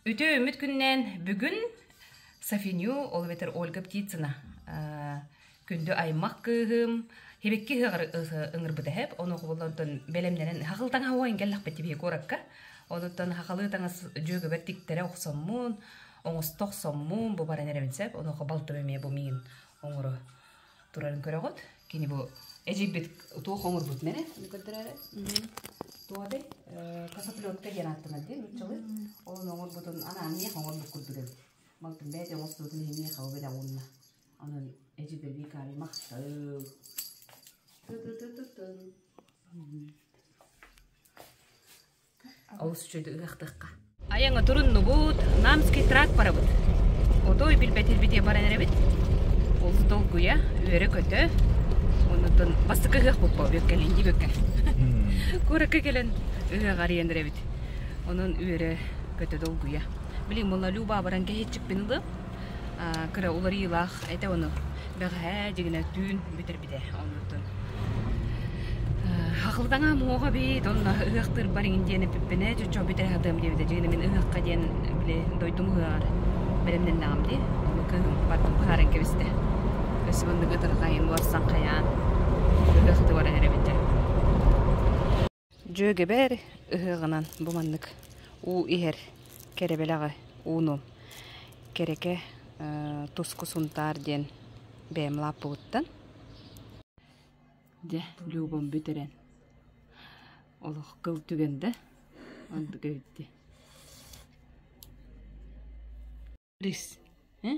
Үтүө үмүт күннээн бүгүн Софиню, ол эбэтэр Ольга Птицына күндү аймах кыыһым хибикки ыһыаҕар ыҥырбыта эһэп ону онтон бэлэмнэнэн хахыл таҥаһа уойан кэллэхпит тибиһи куоракка онуттан хахалыы таҥас дьүөгөбөр тиктэрэ охсоммун оҥосто охсоммун бу баран эрэбин сөп онуоха балтым эмиэ бу миин оҥоро турарын көрөҕүт. Кини бу эдьиийбит туох оҥорбут мэрэ көрдөрөөрө. Туодай косоплетка диэн ааттанар диэн нууччалыы. Ол оҥорбутун анаан миэх оҥорбут курдук эбит. Балтым бэйэтэ оҥостубутун иһин миэхэ ол бэлэх уунна. Онон эдьиийбэр Викари махтал. Ту-ту-ту-ту-тун. Олус үчүгэй ыһыахтыахха. Айаҥа туруннубут, Намский тракт барабыт. Отой билбэтирбитиэ баран эрэбит. Олус долгуйа, үөрэ-көтө. Оннуттан бастакы ыһыах буппа бүөккэлин дии бүөккэ. Куоракка кэлэн ыһыах арыйан эрэбит. Онон үөрэ-көтө долгуйа. Билин буолла Люба баран кэһиэччикпин ылыам. Кыра уларыйыылаах этэ ону. Бэҕэһээ дьигинэ түүн бүтэрбитэ. Оннуттан Хахылдаҥа муоҕа эбит, онно ыһыахтыырбар иҥин диэн эппиппинэ, чоччо бүтэрэ сатыам диэбитэ. Дьигинэ мин ыһыахха диэн били дойдум ыһыаҕар бэлэмнэннэҕим дии. Ону кыыһым бардым быһааран кэбистэ. Өссө маннык ытырҕайын уорсан хайаан ыһыахтыы баран эрэбит дьэ. Дьүөгэбэр ыһыаҕынан бу маннык уу иһэр кэрэ бэлэҕи ууну Кэрэкэ Туску Сунтаар диэн бэйэм лааппыбыттан Дьэ, Любам бүтэрэн олох кыл түгэн да оннук эбит дии. Рис, э?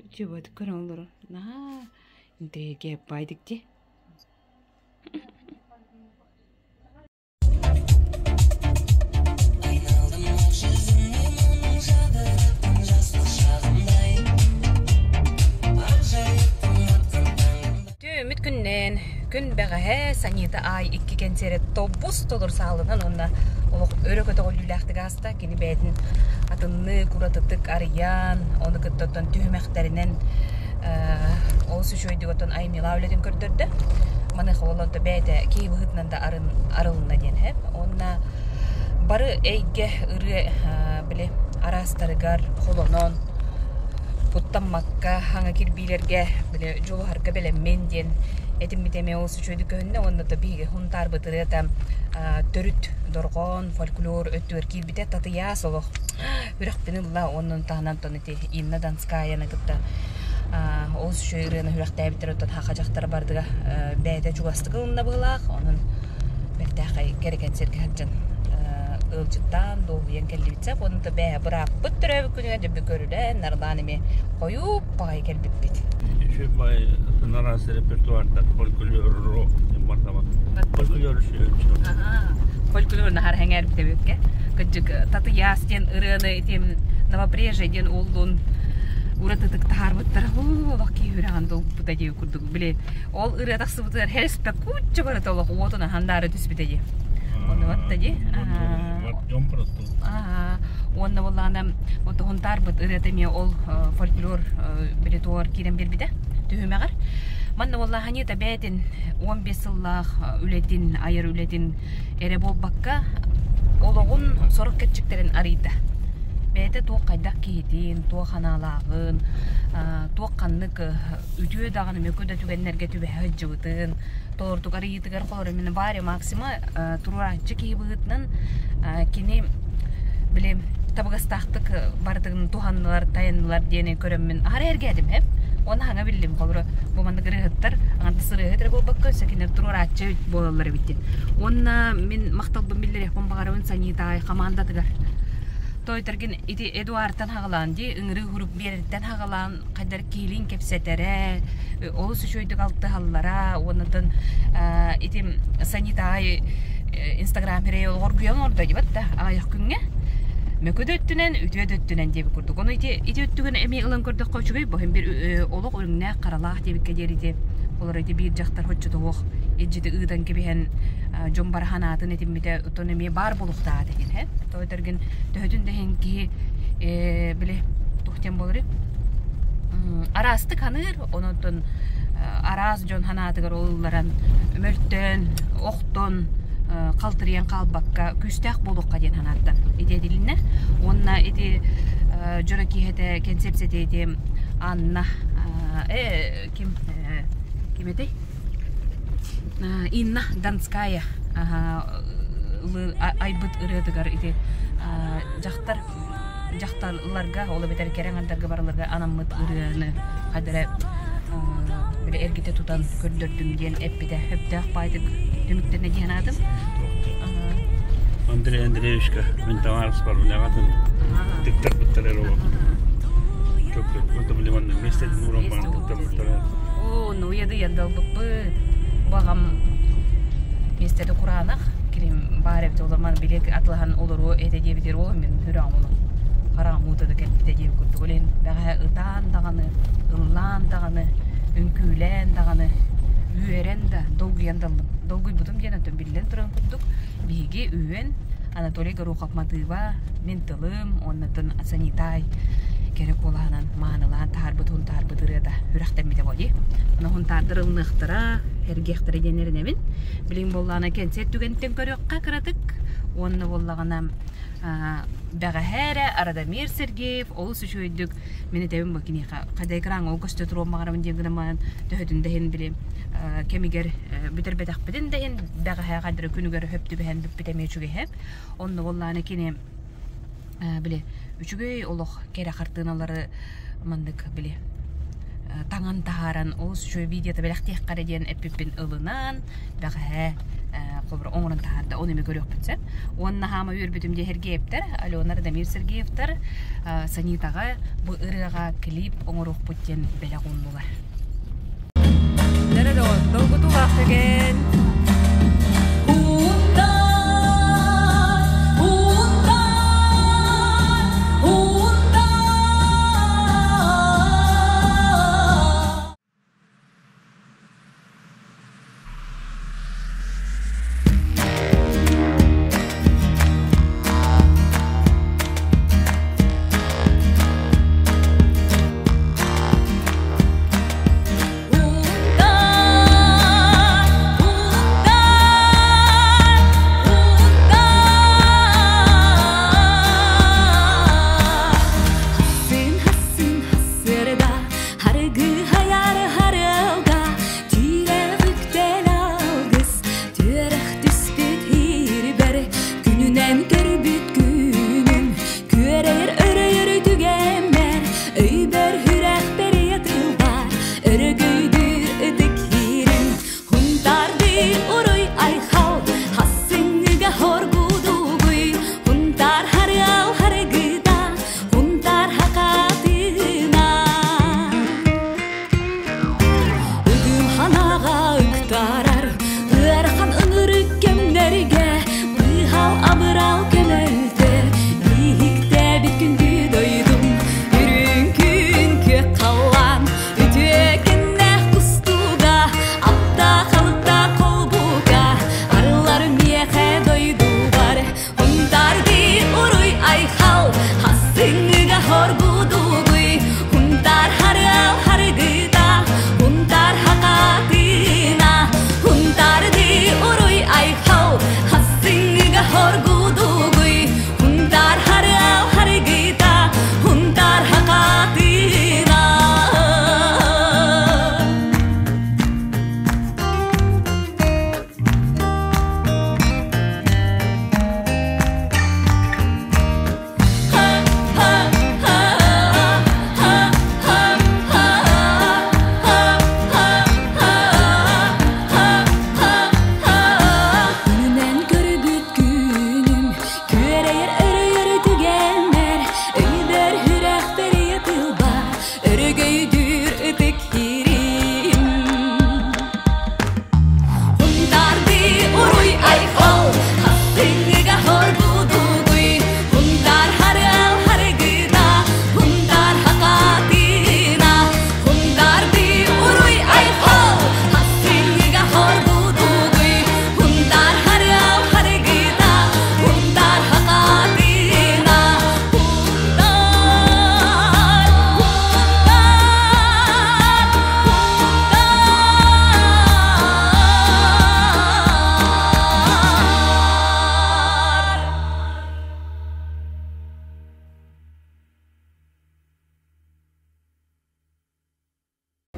Үчүгэйдик көрөн олорор. Наһаа интэриэһиргээбит дии. Үмүт күннээн, күн бэҕэһээ Санита Ай икки кэнсиэрэ тобус толору саалынан уонна олох өрө көтөҕүллүүлээхтик ааста. Кини бэйэтин атыннык, уратытык арыйан, ону кытта оттон түһүмэхтэринэн олус үчүгэйдик оттон айымньылаах үлэтин көрдөрдө. Маныаха ол онто бэйэтэ киһи быһыытынан да арын арылынна диэн эһэп. Уонна бары эйгэ ырыа били араастарыгар холонон куттаммакка хаҥа кирбиилэргэ били дьулуһарга бэлэммин диэн этиммит эмиэ олус үчүгэйдик көһүннэ уонна то биһиги Һунтаарбыт ырыата төрүт дорҕоон фольклор өттүгэр киирбитэ татыйаас олох үрэхпин ылла уонна таһынан тон ити Инна Донскаяны кытта олус үчүгэй ырыаны үрэхтээбиттэр оттон хаха дьахтара бардыга бэйэтэ чугастык ылынна быһыылаах онон бэртээхэй кэрэ кэнсиэргэ сылдьан ыалдьыттаан дуоһуйан кэллибит сап уонна бэйэ бырааппыт төрөөбүт күнүгэр дьэ көрүлээн нарлаан эмиэ хойуу баҕайы кэлбиппит. Еще бай араас репертуардар фольклор рок фольклор Фольклор наһар хэҥээрбитэ бүккэ. Кырдьык Татыйаас диэн ырыаны итим Новопрежье диэн уоллун уратытык таһаарбыттара олох киһи үрэҕин долгуппута дии курдук били ол ырыа тахсыбытыгар хэспэ кучча барыта олох уотун аһандаары түспүтэ дии ону батта дии дьон просто уонна буоллаҕына отоһунтаарбыт ырыата эмиэ ол фольклор билетугар киирэн биэрбитэ түһүмэҕэр манна буоллаҕа Анита бэйэтин 15 сыллаах үлэтин айар үлэтин эрэ буолбакка олоҕун сорох кэрчиктэрин арыйда бэйэтэ туох хайдах киһитин туох санаалааҕын туох ханнык үтүө даҕаны мөкү да түгэннэргэ түбэһэ сылдьыбытын толорутук арыйыытыгар холоро мин Варя Максима туруорааччы киһи быһыытынан кини били табыгастаахтык барытын туһаннылар тайаннылар диэни көрөммүн аһара эргээтим эп уонна хаҥа биллим холоро бу маннык ырыаһыттар аҥардас ырыаһыт эрэ буолбакка өссө кинилэр туруорааччы буолаллар эбит диэн уонна мин махталбын биллэриэхпин баҕарабын Санитаай хамаандатыгар Тойтаргин ити Эдуардтан хаҕалаан дии ыҥырыы хурук биэрэриттэн хаҕалаан хайдар киһилиин кэпсэтэрэ, олус үчүгэйдик алтыһаллара уоннатын ити Санитаай Инстаграм сирэйэ олоҕоргуйан олордо дибат да аҕыйах күҥҥэ мөкү да өттүнэн үтүө да өттүнэн диэбит курдук ону ити ити өттүгүн эмиэ ылан көрдөххө үчүгэй бу бир олох үрүҥнээх харалаах диэбиккэ диэри ити олор ити биир дьахтар хоччотоһуох илдьити ыытан кэбиһэн дьон бары санаатын этиммитэ оттон эмиэ баар буолуохтаах этэ диэн тоҕо этэргин төһөтүн да иһин киһи били туох диэн буоларый араастык ханыыр онон араас дьон санаатыгар ылларан мөлтөөн охтон халтырыйан хаалбакка күүстээх буолуохха диэн санааттан ити этилиннэ уонна ити ити дьоро киэһэтэ концепцията ити Анна ким ким этэй? Инна Донская айбыт ырыатыгар ити дьахтар дьахталларга ол эбэтэр кэрэ аҥардарга барыларга анаммыт ырыаны хайдара били эргитэ тутан көрдөрдүм диэн эппитэ сөптөөх баайдык түмүктэнэ диэн аатым. Андрей Андреевичка мин табаарыспар үлэҕэтин тыктарбыттар эрэ ол. Миэстэтин ууран баран тыктарбыттар. Оо, ну уйадыйан далбыппыт. Баҕам миэстэтэ кураанах кирим баар эбит олорман билет атылаһан олоруо этэ диэбитигэр ол мин сүрэҕим олох хараҕым уута да кэлбитэ диэбит курдук. Ол иһин бэҕэһээ ытаан даҕаны, ыллаан даҕаны, үҥкүүлээн даҕаны, үөрэн да, долгуйан да ыллым. Долгуйбутум диэн оттон биллэн туран курдук биһиги үһүөн Анатолий Горохов матыыба, мин тылым уоннатын Санитай кэрэ куолаһынан маанылаан таһаарбыт хунтаарбыт ырыата үрэхтэммитэ буолуо. Ону хунтаардар ылыныахтара, эргиэхтэрэ диэн эрэнэбин. Билигин буоллаҕына кэнсиэр түгэнтэн көрүөххэ кыратык уонна буоллаҕына бэҕэһээ эрэ Радомир Сергеев олус үчүгэйдик мин этэбин бу киниэхэ хайда экраҥҥа ол көстө туруон баҕарабын диэн гынан баран төһөтүн да иһин били кэмигэр бүтэрбэтэхпитин да иһин бэҕэһээ хайдара күнүгэр хөп түбэһэн бүппүт эмиэ үчүгэйэ. Онно буоллаҕына кини били үчүгэй олох кэрэ хартыыналары маннык били таҥан таһааран олус үчүгэй видеота бэлэхтиэххэ эрэ диэн эппиппин ылынан бэҕэһээ холобура оҥорон таһаарда ону эмиэ көрүөхпүт сөп уонна хаама үөрбүтүм диэ Сергеевтэр Алена Радомир Сергеевтэр Санитаҕа бу ырыаҕа клип оҥоруохпут диэн бэлэх ууннулар. Долгутуулаах түгэн.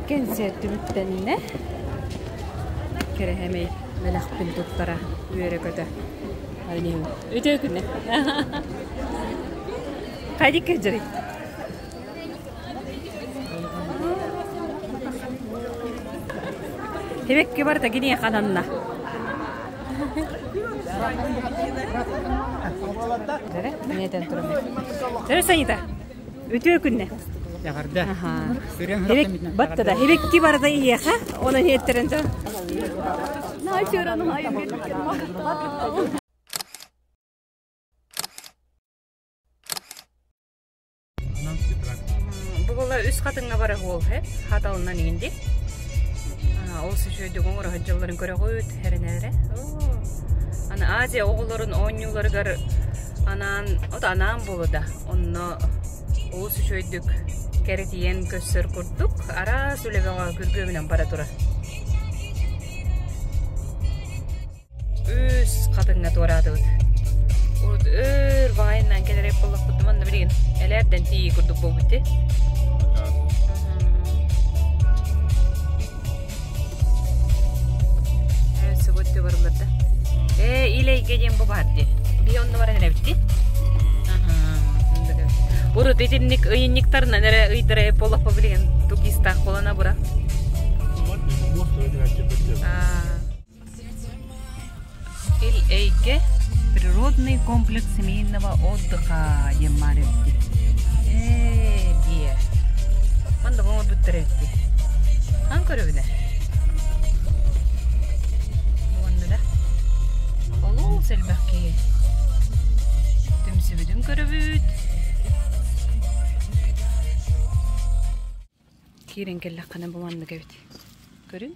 Кэнсиэр түмүктэннэ. Кэрэһэмэй бэлэхпин туттара үөрэ-көтө. Үтүө күнэ. Хайдик кырдьарый? Тибекке барыта киниэхэ ананна. Дөрө Санита, үтүө күннэ. Эҕэрдэ. Батта да, хибекки барыта иһиэхэ, онон иһиэттэрин Бу була үс хатыҥҥа бара уол һэ хаталынан иҥинди. Ол сүшүйдүк оҥоро сылдьалларын көрөҕүт эрэнээрэ. Аны Азия оҕолорун оонньууларыгар анаан от анаан буолу да онно олус үчүгэйдик кэрэтийэн көссөр курдук араас үлэ бөҕө күргүөмүнэн бара турар. Үс хатыҥҥа туораатыбыт. Урут өр баҕайынан кэлэр буоллахпыт манна билигин элээрдэн тиийии курдук буолбут дии. Субут барыллар да. Ээ, илэйгэ диэн бу баар дии. Биһи онно баран эрэбит дии. Урут итинник ыйынньыктарынан эрэ ыйдара буоллахпа билигин тугистаах буолана бура. Ил эйгэ природный комплекс семейного отдыха диэн баар эбит. Ээ диэ. Манна оҥорбуттар эбит дии. Хаан көрөбүнэ? Уонна да олус элбэх киһи түмсүбүтүн көрөбүт. Киирэн кэллэххинэ бу маннык эбит. Көрүҥ.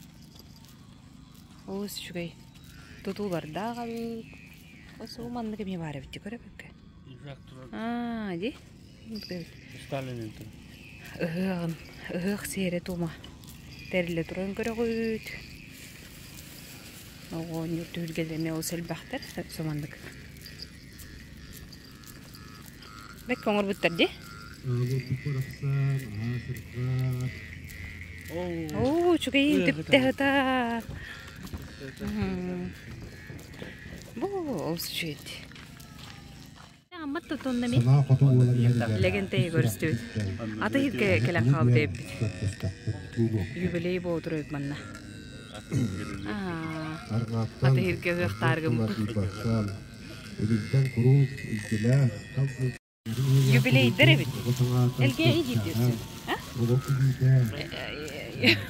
Олус үчүгэй тутуулардаах эбит. Осуу маннык эмиэ баар эбит көрөбүккэ. Аа, ди. Сталин Ыһыаҕын, ыһыах сиэрэ туома тэриллэ туран көрөҕүт. Оҕонньор түһүлгэлэр эмиэ олус элбэхтэр, соманнык. Бэккэ оҥорбуттар дии. Оо, үчүгэйин түптэ сытар. Бу олус үчүгэй. Аммат тутунна ми. Лэгэнтэйи көрүстүбүт. Аты иһиргэ кэлэн хаалбыт эбиппит. Юбилей боотур эбит манна. Аты иһиргэ ыһыахтааргыммыт. Юбилейдэр эбит. Элгээйи диир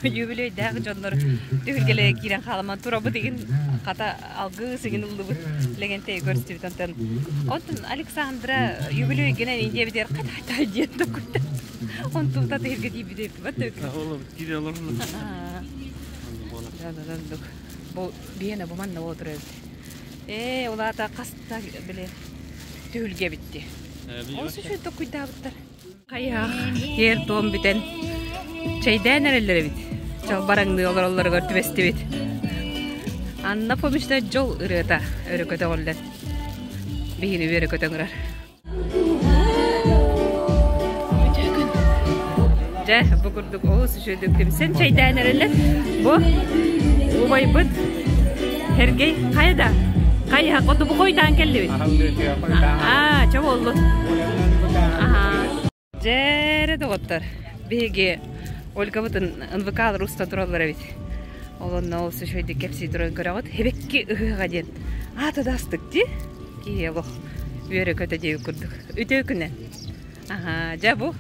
Юбилейдээх дьоннор түһүлгэлэрэ киирэн хааламан турабыт игин хата алгыс игин ыллыбыт Лэгэнтэй көрүстүбүт онтон онтон Александра юбилейгинэн индиэбитигэр хата диэн токуйда онтун татыырга тиийбит эбит бу биэнэ бу манна отур эбит Ээ, ол аата хаста били түһүлгэ эбитти. Ол сүшү токуйдаабыттар. Хайах, киэр туом бүтэн чэйдээн эрэллэр эбит. Чалбараңныы олороллоругар түбэстибит. Анна Фомична дьол ырыата өрө көтөҕүллэн биһини үөрэ көтөҥүрэр. Дьэ, бу курдук олус үчүгэйдик түмсэн чэйдээн эрэллэр. Бу убайбыт Сергей хайа да? Хайа, хоту бу хойдаан кэллибит. Аа, чэ буоллун. Дьээрэ доҕоттор, биһиги Ольгабытын НВК-лар уста тураллар эбит. Ол онно ол үчүгэйдик кэпсии туран көрөҕүт. Хебекки ыһыаҕа диэн. Аата да астык дии. Киһи олох үөрэ-көтө диэбит курдук. Үтүө күнэ. Аха, дьэ бу.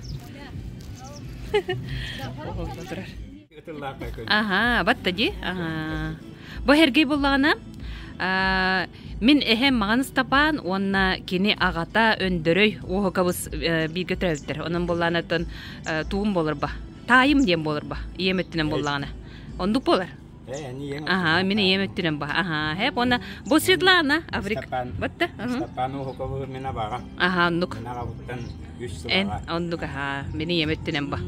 Оһолло турар. Аха, батта дии. Аха. Бу Сергей буллаҕына, мин эһэм Маҕан Ыстапаан уонна кини аҕата Өндөрөй Уоһукабыс бииргэ төрөөбүттэр. Онон буоллаҕына туум буолар ба. Таайым диэн буолар ба. Ийэм өттүнэн буоллаҕына. Оннук буолар. Аха, мин ийэм өттүнэн ба. Аха, хэп уонна бу Светлана Африк. Батта. Степан Уоһукабы мин абаҕа. Аха, оннук. Мин аҕабыттан үс Эн сылаҕа. оннук аха, мин ийэм өттүнэн ба.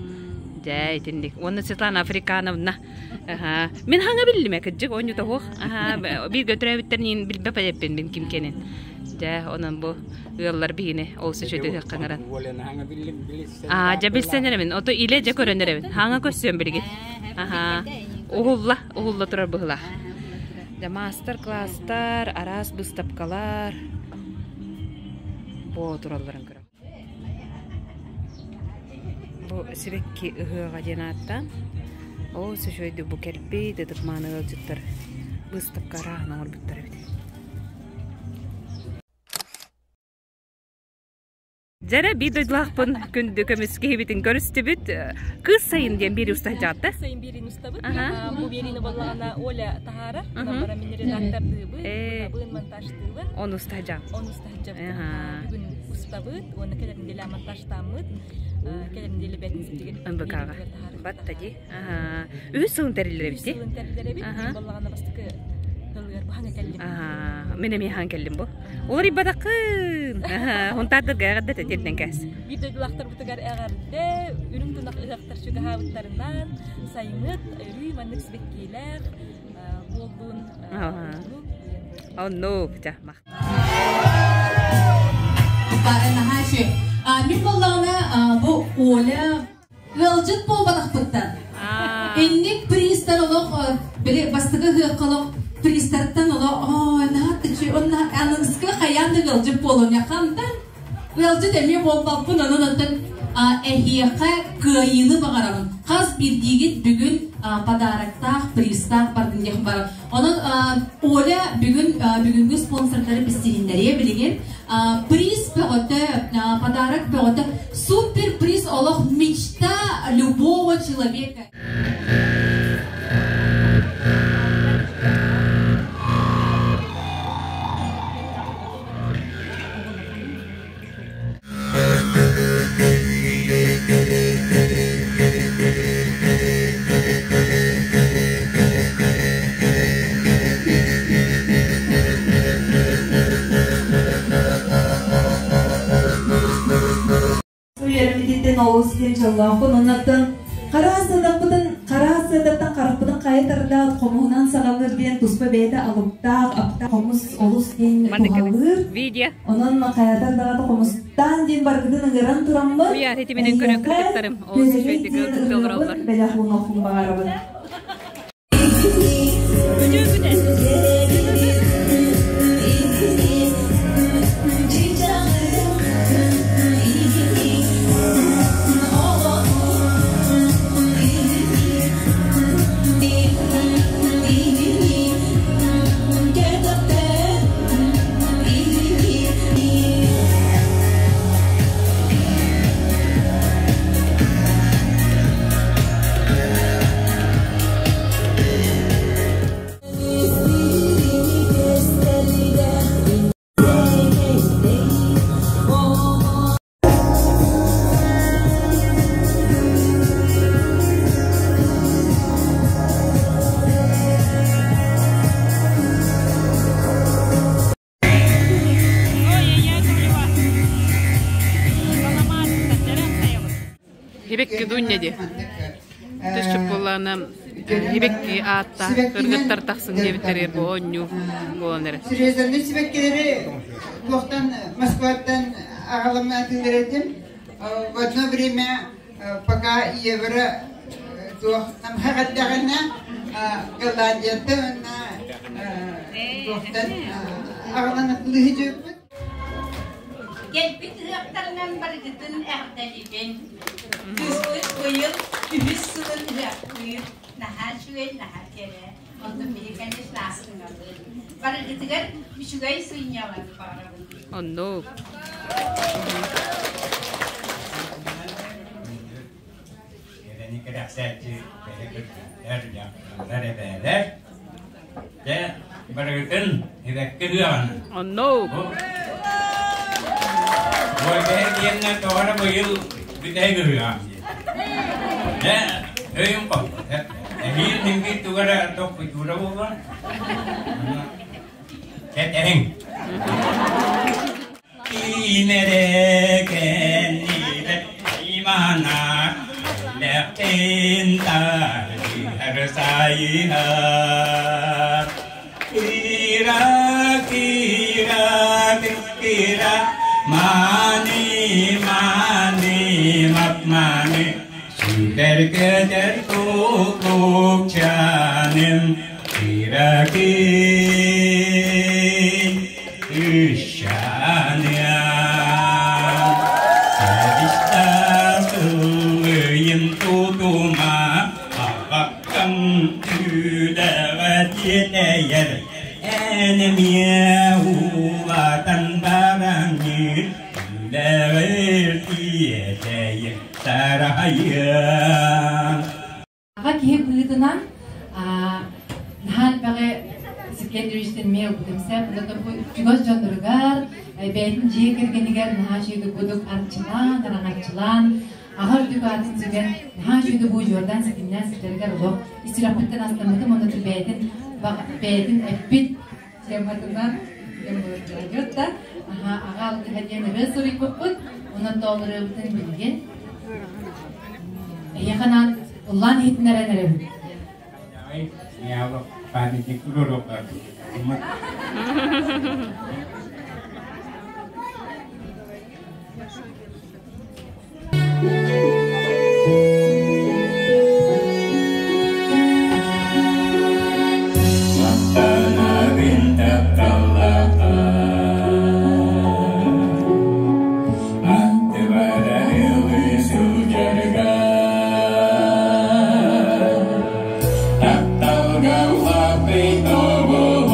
Дьэ, итинник. Уонна Светлана Африкановна. Аха. Мин хаҥа биллиме кырдьык оонньуута суох. Аха, бииргэ төрөөбүттэрин билбэп эппин мин ким кэнин. Дьэ, онон бу ыаллар биһини ол сөчөтө ыһыахха Аа, дьэ билсэн эрэбин. Ото илэ дьэ көрөн эрэбин. Хаҥа көрсүөм билигин. Аха. Уһулла, уһулла турар быһылаах. Дьэ, маастар-класстар, араас быыстапкалар бу туралларын көрөм. Бу сибэкки ыһыаҕа диэн ааттаан, ол үчүгэйдик бу кэлбит ытык-мааны ыалдьыттар быыстапка арааһын оҥорбуттар эбит. Дьэрэ биир дойдулаахпын күндү көмүс киһибитин көрүстүбүт. Кыыс сайын диэн биир уста дьаатта. Сайын биирин устабыт. Бу биэриини боллаҕына Оля таһаарар. Бара мин редактордыыбын, быһабын, монтажтыыбын. Он уста дьаат. Он уста Бүгүн устабыт уонна кэлэр неделя монтажтааммыт кэлэр неделя бэтинситигэр МБК-ҕа батта дии. Үһүс сылын тэриллэр эбит дии. Сылын тэриллэр эбит. Боллаҕына бастакы тылыгар баһан кэллим. Мин эмиэ хаан кэллим бу. Уларыйбатаххын. Хунтаардарга эҕэрдэ тиэрдэн кээс. Биир дойдулаахтарбытыгар эҕэрдэ, үрүҥ тунах ыһыахтар чугаһаабыттарынан, сайыҥҥыт өрүү маннык сибэккиилээх буоллун. Оннук, дьэ, Мин буоллаҕына бу Оля ыалдьыт буолбатахпыттан инник пристар олох били бастакы ыһыахха олох пристартан олох ой наһаа онно аныгыскы хайаан да ыалдьыт буолуом хантан Ыалдьыт эмиэ буолбаппын, онон оттон эһиэхэ кыайыыны баҕарабын. Хас биирдиигит бүгүн подароктаах, призтаах бардын диэх барар. Онон Оля бүгүн бүгүҥҥү спонсордары билсиһиннэриэ билигин. Приз бөҕөтө, подарок бөҕөтө, супер приз олох мечта любого человека. Үөрэммититтэн олус диэн дьоллоохпун. Оннуттан хара сыадаппытын, хара сыадаттан харахпытын хайа тардаат хомуһунан саҕалыыр диэн туспа бэйэтэ алыптаах, аптаах хомус олус диэн туһалыыр. Видео. Онон хайатар даҕаты хомустаан диэн баргытын ыҥыран тураммын, Уйаар итиминэн көрөн эһиэхэ кыргыттарым олус күөрэгэй үчүгэйдик диэн ыалдьытты олороллор. ырыабын бэлэх уунуохпун баҕарабын. Хибекки Дуня ди. Төшчүк буоллаҕына Хибекки аатта кыргыттар тахсыҥ диэбиттэригэр бу оонньуу буолан эрэ. Серьезный сибэккилэри туохтан Москваттан аҕалым атыылар этим. В одно время, пока евро туох намһаҕардаҕына Голландияттан уонна туохтан аҕалан атылыһы дьүөппүт. Кэлбит ыһыахтарынан барыгытын эҕэрдэлиибин. Кыыспыт быйыл үһүс сылын ыһыахтыыр. Наһаа үчүгэй, наһаа кэрэ. Онтон биһи, конечно, астынабыт. Барыгытыгар үчүгэй сынньалаҥы баҕарабын. Оннук. Эрэни кэрэхсээччи бэйэ кыргыттар, дьахталлар, эбээлэр. Дьэ, барыгытын эбэккэ ыаҕын. Оннук. Бу диэннэ тоҕо эрэ быйыл бүтэһик ыһыаҕым дии. Дьэ, өйүм хоппут. Эһиил мингит туга эрэ тохпутуура буолуо. Кэтэһиҥ. Киинэрэ кэннибэт имана лэхтин. Хайыһар Кира, кира, кира, мани, мани, мап-мани, Сүлэргэтэр кукукчаным, Кира, Üşşanyan, Сәбистәсылыйым тутума, Ағаққам түләҕэ тиэтэйэр, Эн эмиэ уулатан бараҥҥын, Түлэҕэр тиэтэйэр сарайыаҥ. Аҕа киһи быһыытынан наһаа элбэҕи Сергей Андреевичтан эмиэ ылбытым сөп. Чугас дьонноругар, бэйэтин дьиэ кэргэнигэр наһаа үчүгэй курдук арчылаан, араҥаччылаан, аҕа үрдүк аатын сүгэн, наһаа үчүгэй бу удьуордаан ситимнээн сылдьарыгар олох ис сүрэхпиттэн астыммытым уонна бэйэтин бэйэтин эппит тематынан да аҕа алгыһа диэн ырыа суруйбуппут онон тоолуруобутун билигин эһиэхэ анаан ыллаан иһитиннэрэн эрэбит. Памятник туруоруохха. Махтанабын тапталлаахха Аттыбар арылы сылдьарга Тапталга улааппыт оҕолор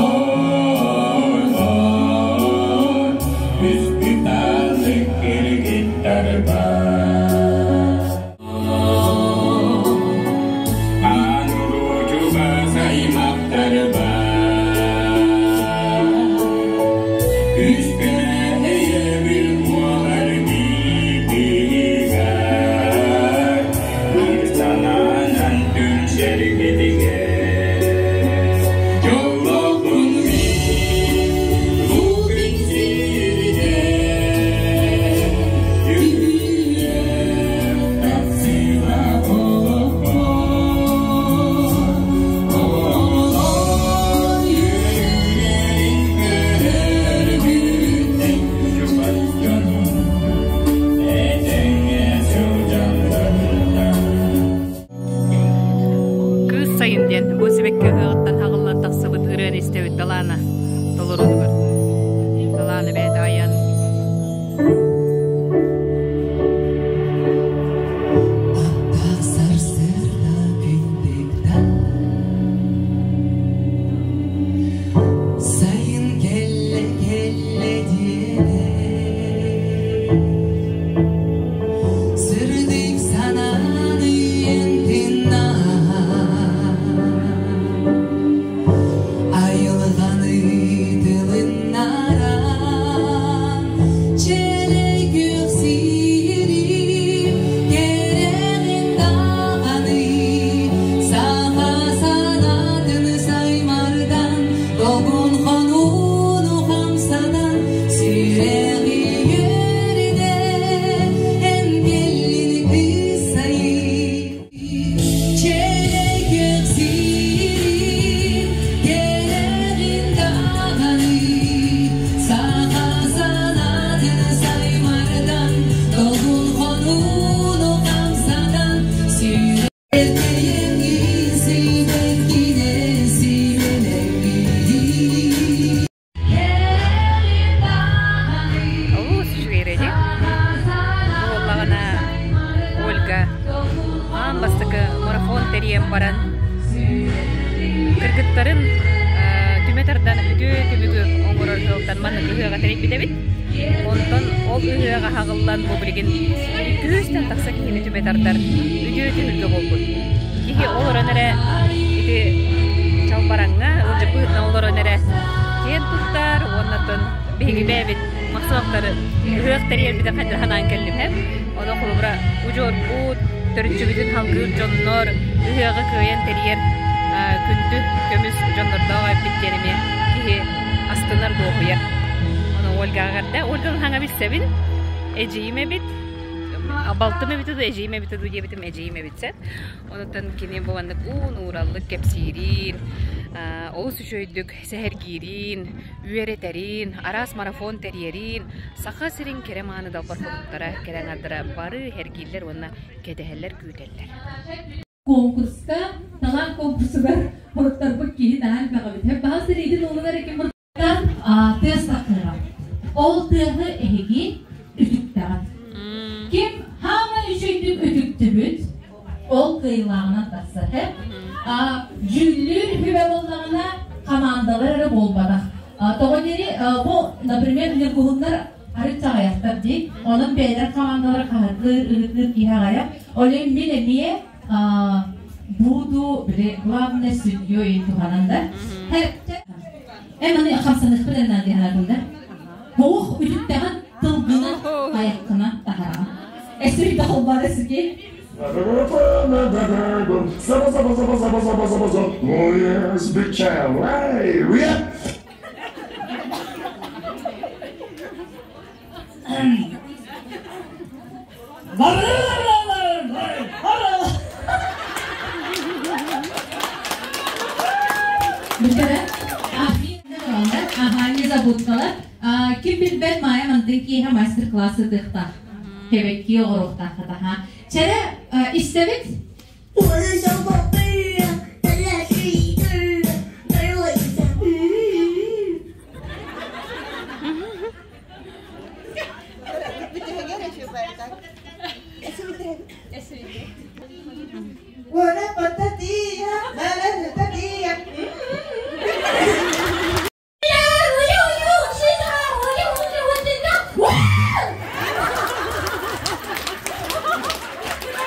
Үспүтаалык кыргыттарбар Аан уруу аймахтарбар Күүскэ эйэбил буолар биирдиигэр Биир санаанан түмсэргитигэр Дьоллоохпун мин бу күн сиригэр Үһүлээх тахсыылаах олохпор Оҕолор үөрүүлэрин көрөрбүттэн чугас дьонум этэҥҥэ сылдьалларыттан Кыыс сайын диэн бу сибэкки ыһыаҕыттан хаҕыллан тахсыбыт ырыаны истэбит Далаана толоруутугар. Далаана бэйэтэ айан Аттаах сарсыарда күндүктэн Сайын кэллэ кэллэ диэтэ Сырдык санааны тыннаан Айылҕаны тылыннаран Чээлэй күөх сири кэрэҕин даҕаны Саха санаатын саймардан Долгун хонууну хамсатан Сүрэҕи үөрдэ эн кэллин кыыс сайын Чээлэй күөх сири кэрэҕин даҕаны Саха санаатын саймардан Долгун хонууну хамсатан Сүрэҕи сибэккинэн симэнэҥҥин Олус үчүгэй дии. Бу буоллаҕына Ольга аан бастакы марафон тэрийэн баран кыргыттарын түмэ тардан үтүө түмүгү оҥорор сыалтан маннык ыһыаҕа тэрийбит эбит. Онтон ол ыһыаҕа хаҕыллан бу билигин 200-тэн тахса киһини түмэ тардар үтүө түһүлгэ буолбут. Киһи олорон эрэ ити чалбараҥҥа ыалдьыппытынан олорон эрэ киэн туттар уоннатын биһиги бэйэбит махсымаптары ыһыах тэрийэрбитин хайдах санаан кэллим һэм. Ону холобура удьуорбут, төрүччүбүтүн халгыыр дьоннор ыһыаҕы кыайан тэрийэр күндү көмүс дьоннордоох эбиппит диэн эмиэ киһи астынар дуоһуйар. Ону Ольгаҕа эҕэрдэ. Ольганы хаҥа билсэбин. Эдьиийим эбит. Балтым эбитэ дуу, эдьиийим эбитэ дуу диэбитим, эдьиийим эбит сэ. Онуттан кини бу маннык уун уураллык кэпсиириин, олус үчүгэйдик сэһэргиириин, үөрэтэриин, араас марафон тэрийэриин, Саха сирин кэрэ мааны далбар хотуттара, кэрэ аҥардара бары эргииллэр уонна кэтэһэллэр, күүтэллэр. Конкурска, талаан конкурсугар хоруттарбыт киһи наһаа элбэх эбит. Баһа сэриитин уолугар ким тыас тахсыаҕа. Ол тыаһы эһиги үтүктэҕит. Ким хаамай үчүгдүк үтүктүбүт, ол кыайыылааҕынан тахсар. Дьүүллүүр сүбэ буоллаҕына, хамаандалар эрэ буолбатах. Тоҕо диэри, бу, например, ньургуһуннар арыт чаҕайахтар дии. Онон бэйэлэр хамаандалара хаһыргыыр, ыһытыыр киһи аҕайах. Ол иһин мин эмиэ буду били главный судьей туһанан да. Эн аны хамсаныхпын эрэ наадыйаһаатым да. Буох үтүктэҕин тылгынан айаххына таһараҕын. Эсир да холбаары сиргей. Бүтэрэ. Аха, незабудкалар. Ким билбэт Майя мантан киэһэ мастер-класс ытыахтаах. Кэбэкки оҕоруохтаах хатаха. Чэрэ, истэбит? 我的小宝贝儿啊，咱俩是一对儿啊，给我一下。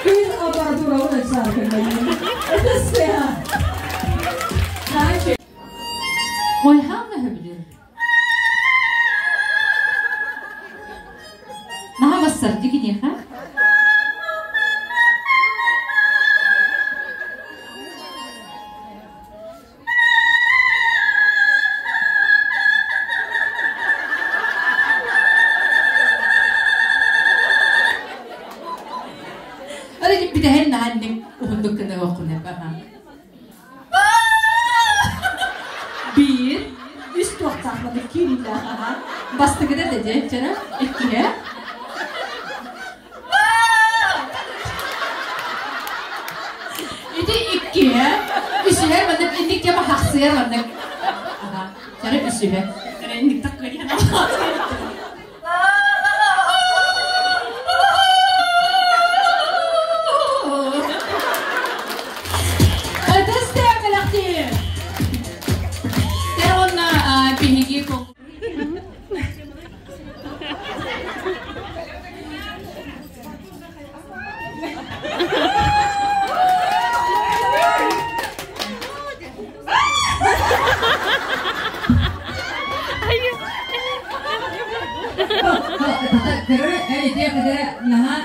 Күн аппаратурабын Ойхаҥҥа сөбүлүүр. Наһаа бассар дии киниэхэ. Ары бүтэһин наһаа инник уһундук гына уоххунеп аха. Биир, үс туохтаахманы киириилээх аха. Бастакыта дэ чара, иккиһэ. Ити иккиһэ, үсүһэ маннык инник дьэ бахахсыйар маннык. Аха, чара үсүһэ. Инник таккыа Ытыс тээкэлэхтии. Тэ уонна биһиги Көрөр эйдиэ кадара наһаа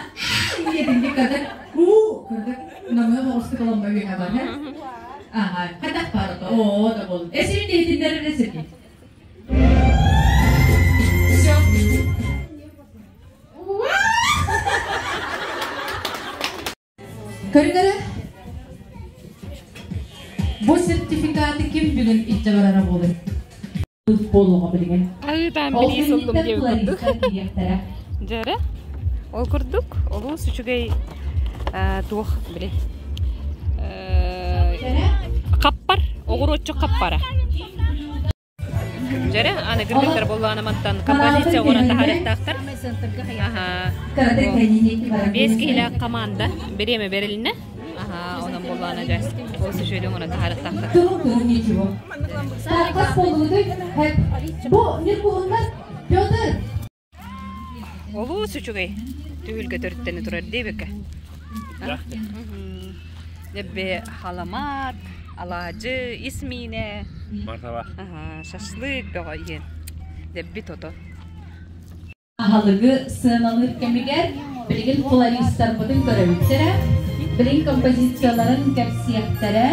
ийэтинги кадar уу кадar намыһа оҕустук оломмо үөһэ бар Аха, хатах парата. Оо, да бол. Эсин дейтиннер сирги. Все. Көрүҥ Бу сертификаты ким бүгүн илдьэ барара буолуй? Буолуоҕа билигин. Аһыытаан Ол билии сыллым кэнниттэн диэбит курдук. флористар киириэхтэрэ. Дьэрэ, ол курдук олус үчүгэй туох били хаппар, оҕуруотчук хаппара. Дьэрэ, аны кыргыттар буоллаҕына мантан композиция оҥорон таһаарыахтаахтар. Аһаа. Биэс киһилээх команда бириэмэ бэрилиннэ. Аһаа, онон буоллаҕына дьэ, ол үчүгэйдик оҥорон таһаарыахтаахтар. Ничего. Хас буолуутуй? Бу Ньургуһуннар Петр Олус үчүгэй түһүлгэ төрүттэнэ турар диэбиккэ. Деббе халамаат, алаадьы, ис миинэ, шашлык бөҕө иһин. Дебби тото. Аһылыгы сыаналыыр кэмигэр билигин флористарбытын көрөбүттэрэ, билигин композицияларын кэпсиэхтэрэ.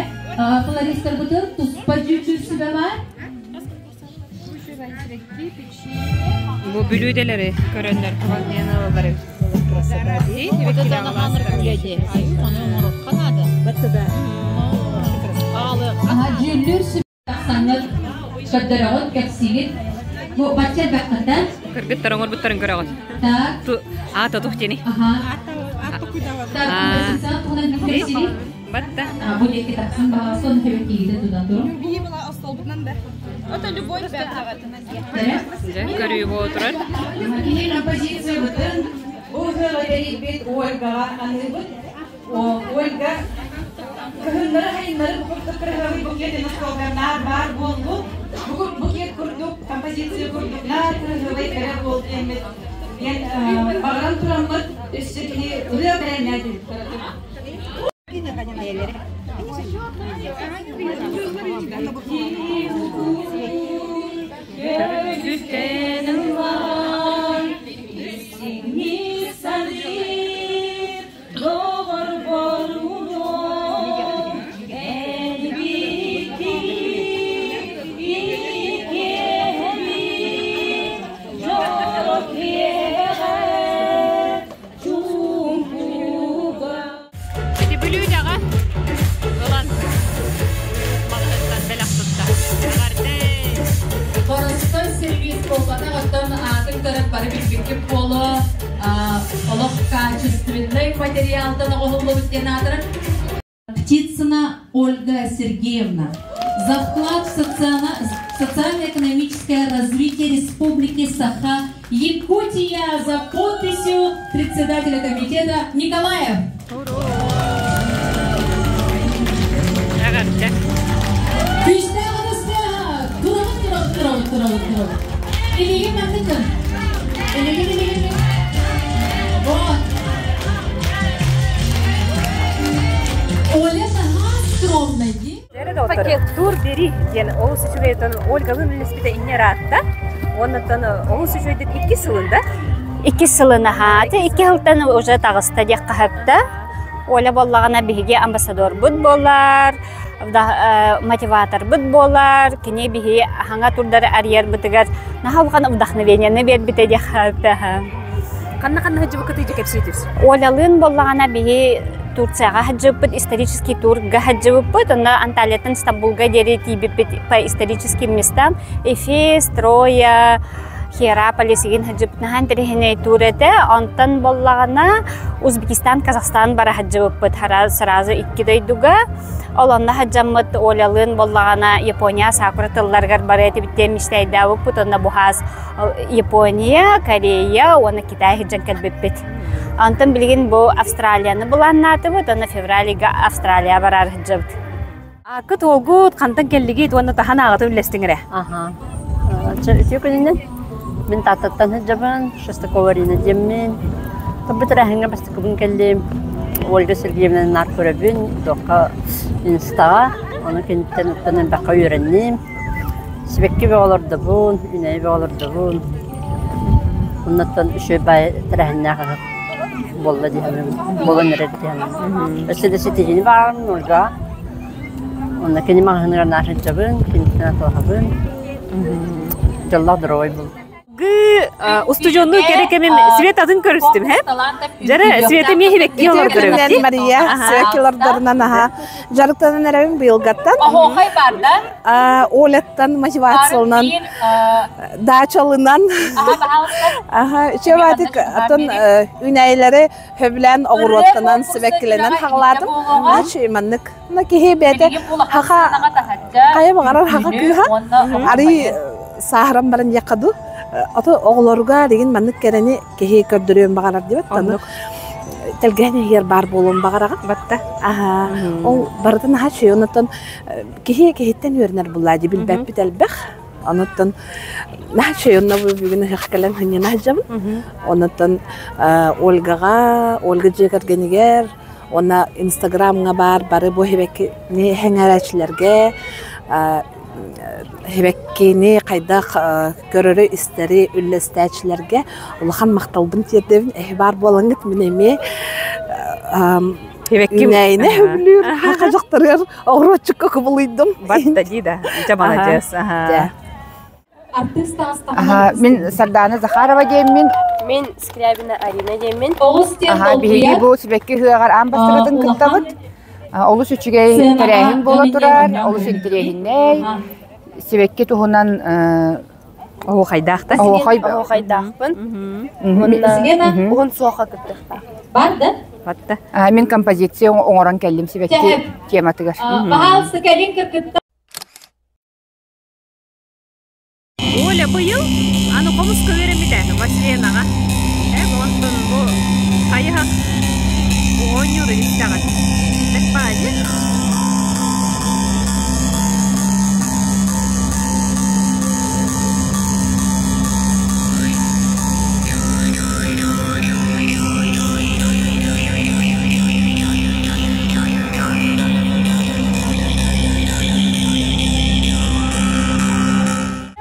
Флористарбытын туспа дьүүллүүр сүбэ баар. Бу бүлүүдэлэри көрөннөр кыбан диэн ылаллар. Красота дии. Дьүүллүүр сүбэ тахсаҥҥыт көрдөрөҕүт, кэпсиигит. Бу бачча элбэххитэ. Кыргыттар оҥорбуттарын көрөҕүт. Так. Аата тух диэни? Аха. Так, туһунан кэпсиигит. Батта. Бу диэки тахсан баҕасын хэбэкиигитэ тутан турун. Это любой Дьэ, көрүү буола турар. Кини композициябытын бу ыһыаҕы тэрийбит Ольгаҕа аныыбыт. Ольга кыһыннары-сайыннары бу курдук кырыһабый букет остуолга наар баар буоллун. Бу букет курдук, композиция курдук наар кырыһыбай кэрэ буол диэммит диэн баҕаран тураммыт өссө кини ырыа бэлэмнээтибит. Көтүтэн ыллаан, истиҥник саныыр, доҕор боруно, элбиттии иккиэһэбит, дьоро киэһэ чуумпуга. Ити бүлүүдэҕэ ылан маҕаһыттан бэлэх тутта. Эҕэрдэ! Боростой сервис буолбатах, оттон аатын көрөн бары билбиккит буолуо, олох качественный материалтан оҥоһуллубут диэн аатырар. Птицына Ольга Сергеевна за вклад в социально-экономическое развитие Республики Саха Якутия за подписью председателя комитета Николаев. Эҕэрдэ! Күүстээх ытыстыаҕа! Тураҕыт, тураҕыт, тураҕыт, тураҕыт, тураҕыт. Илиигин манныкын. Илиигин, илиигин. Вот. Оля наһаа скромный дии. Пакет тур бери диэн олус үчүгэйтэн Ольгалыын үлэлэспитэ инньэ ыраатта. Уоннаттан олус үчүгэйдик иккис сылын да? Иккис сылын аһаа. Икки сылтан уже таҕыста диэх хаһыпта. Оля буоллаҕына биһиги амбассадорбут буолар, мотиваторбыт буолар, кини биһи хаҥа турдары арыйарбытыгар наһаа улахан вдохновениены биэрбитэ диэх хаһыпта. Ханна-ханна сылдьыбыккытый дьэ кэпсии түс. Олялыын буоллаҕына биһи Турцияҕа сылдьыбыппыт, исторический турга сылдьыбыппыт, онно Анталияттан Стамбулга диэри тиийбиппит по историческим местам. Эфес, Троя, Хиераполис игин сылдьыбыт наһаа интэриэһинэй тур этэ. Онтон буоллаҕына Узбекистан, Казахстан бара сылдьыбыппыт сразу икки дойдуга. Ол онно сылдьаммыт Олялыын буоллаҕына Япония сакура тылларыгар бары этибит диэн мечтайдаабыппыт. Онно буһаас Япония, Корея уонна Китай сылдьан кэлбиппит. Онтон билигин бу Австралияны былааннаатыбыт, уонна февральга Австралия барар сылдьабыт. Аккыт уолгут хантан кэллигит уонна таһан ааҕыты үллэстиҥ эрэ. Аха. Үтүө күнүнэн. Мин Тааттаттан сылдьабын, Шестакова Арина диэммин. Тобу тэрээһиҥҥэ бастакыбын кэллим. Ольга Сергеевнаны наар көрөбүн, туохха инстаҕа, ону киниттэн оттон элбэххэ үөрэнним. Сибэкки бөҕө олордобун, үүнээйи бөҕө олордобун. Оннуттан үчүгэй баай тэрээһиннээх ыһыах буолла дии саныыбын, буолан эрэр дии саныыбын. Өссө да ситиһиини баҕарабын Ольгаҕа. Онно кини маҕаһыыныгар наар сылдьабын, киниттэн атылаһабын. Дьоллоох доруобай буолун. Устудьуоннуу кэрэ кэмим Светатын көрүстүм, һэ? Дьэрэ, Света эмиэ хибэкки олордор эбит. Мария, Света олордорунан аха дьарыктанан эрэбин быйылгаттан. Оһуохай бар да? Оляттан мотивациялынан, даачалынан. Аха, үчүгэй атын үнәйләри хөбүлээн оҕуруоттанан, сибэккилэнэн хаҕалаатым. Ачы маннык. На киһи бэйэтэ хаха хайа баҕарар хаха кыыһа арый сааһыран баран диэххэ дуу ото оҕолоругар деген маннык кэрэни киһи көрдөрүөн баҕарар диэбит таны тэлгэһэн иһигэр баар буолуон баҕараҕын батта аха ол барытын аха үчүгэй оннуттан киһи киһиттэн үөрэнэр буллаа дии билбэппит элбэх онуттан наһаа үчүгэй онно бүгүн ыһыах кэлэн сынньана сылдьабын онуттан Ольгаҕа Ольга дьиэ кэргэнигэр Уонна Инстаграмҥа баар бары бу сибэккини сэҥээрээччилэргэ сибэккини хайдах көрөрү-истэри үллэстээччилэргэ улахан махталбын тиэрдэбин. Эһи баар буолаҥҥыт мин эмиэ үүнээйини сөбүлүүр саха дьахтарыгар оҕуруотчукка кубулуйдум. Батта дии да. Дьэ маладьыас. Дьэ. Мин Сардаана Захарова диэммин. Мин Скрябина Арина диэммин. Аха, биһиги бу сибэкки ыһыаҕар аан бастакытын кыттабыт. Олус үчүгэй тэрээһин буола турар, олус интэриэһинэй. Сибэкки туһунан Оһуохайдаахтар. Оһуохай Оһуохайдаахпын. Уонна уһун суоха кыттыахтаах. Бар да? Батта. Мин композиция оҥорон кэллим сибэкки тематыгар. Пожалуйста, кэлин кыргыттар. Оля быйыл аны хомуска үөрэммитэ Василенаҕа. Э, онтон бу хайыһах оонньуур истэҕин. Бэт баайы.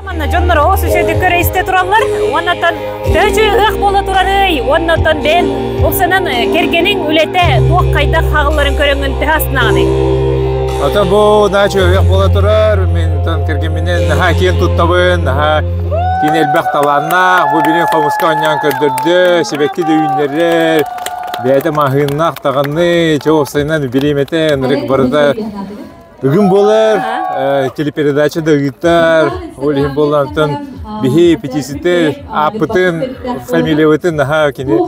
Манна дьоннор оҕус үчүгэйдик көрө истэ тураллар. Уоннаттан төһө ыһыах буола турарый? Уоннаттан бэйэн упсанан кэргэниҥ үлэтэ туох хайдах хаҕылларын көрөҥҥүн төһө астынаҕыный? Ата бу наачы ыһыах буола турар. Мин кэргэмминэн наһаа киэн туттабын, наһаа кини элбэх талааннаах. Бу билин хомуска оонньоон көрдөрдө, сибэкки да үүннэрэр. Бэйэтэ маһыыннаах даҕаны, чоопсайынан бириэмэтэ ынырык барыта Бүгүн буолар, телепередача да ыытар, ол иһин буоллаантан биһи пятисите ааппытын, фамилиябытын наһаа кини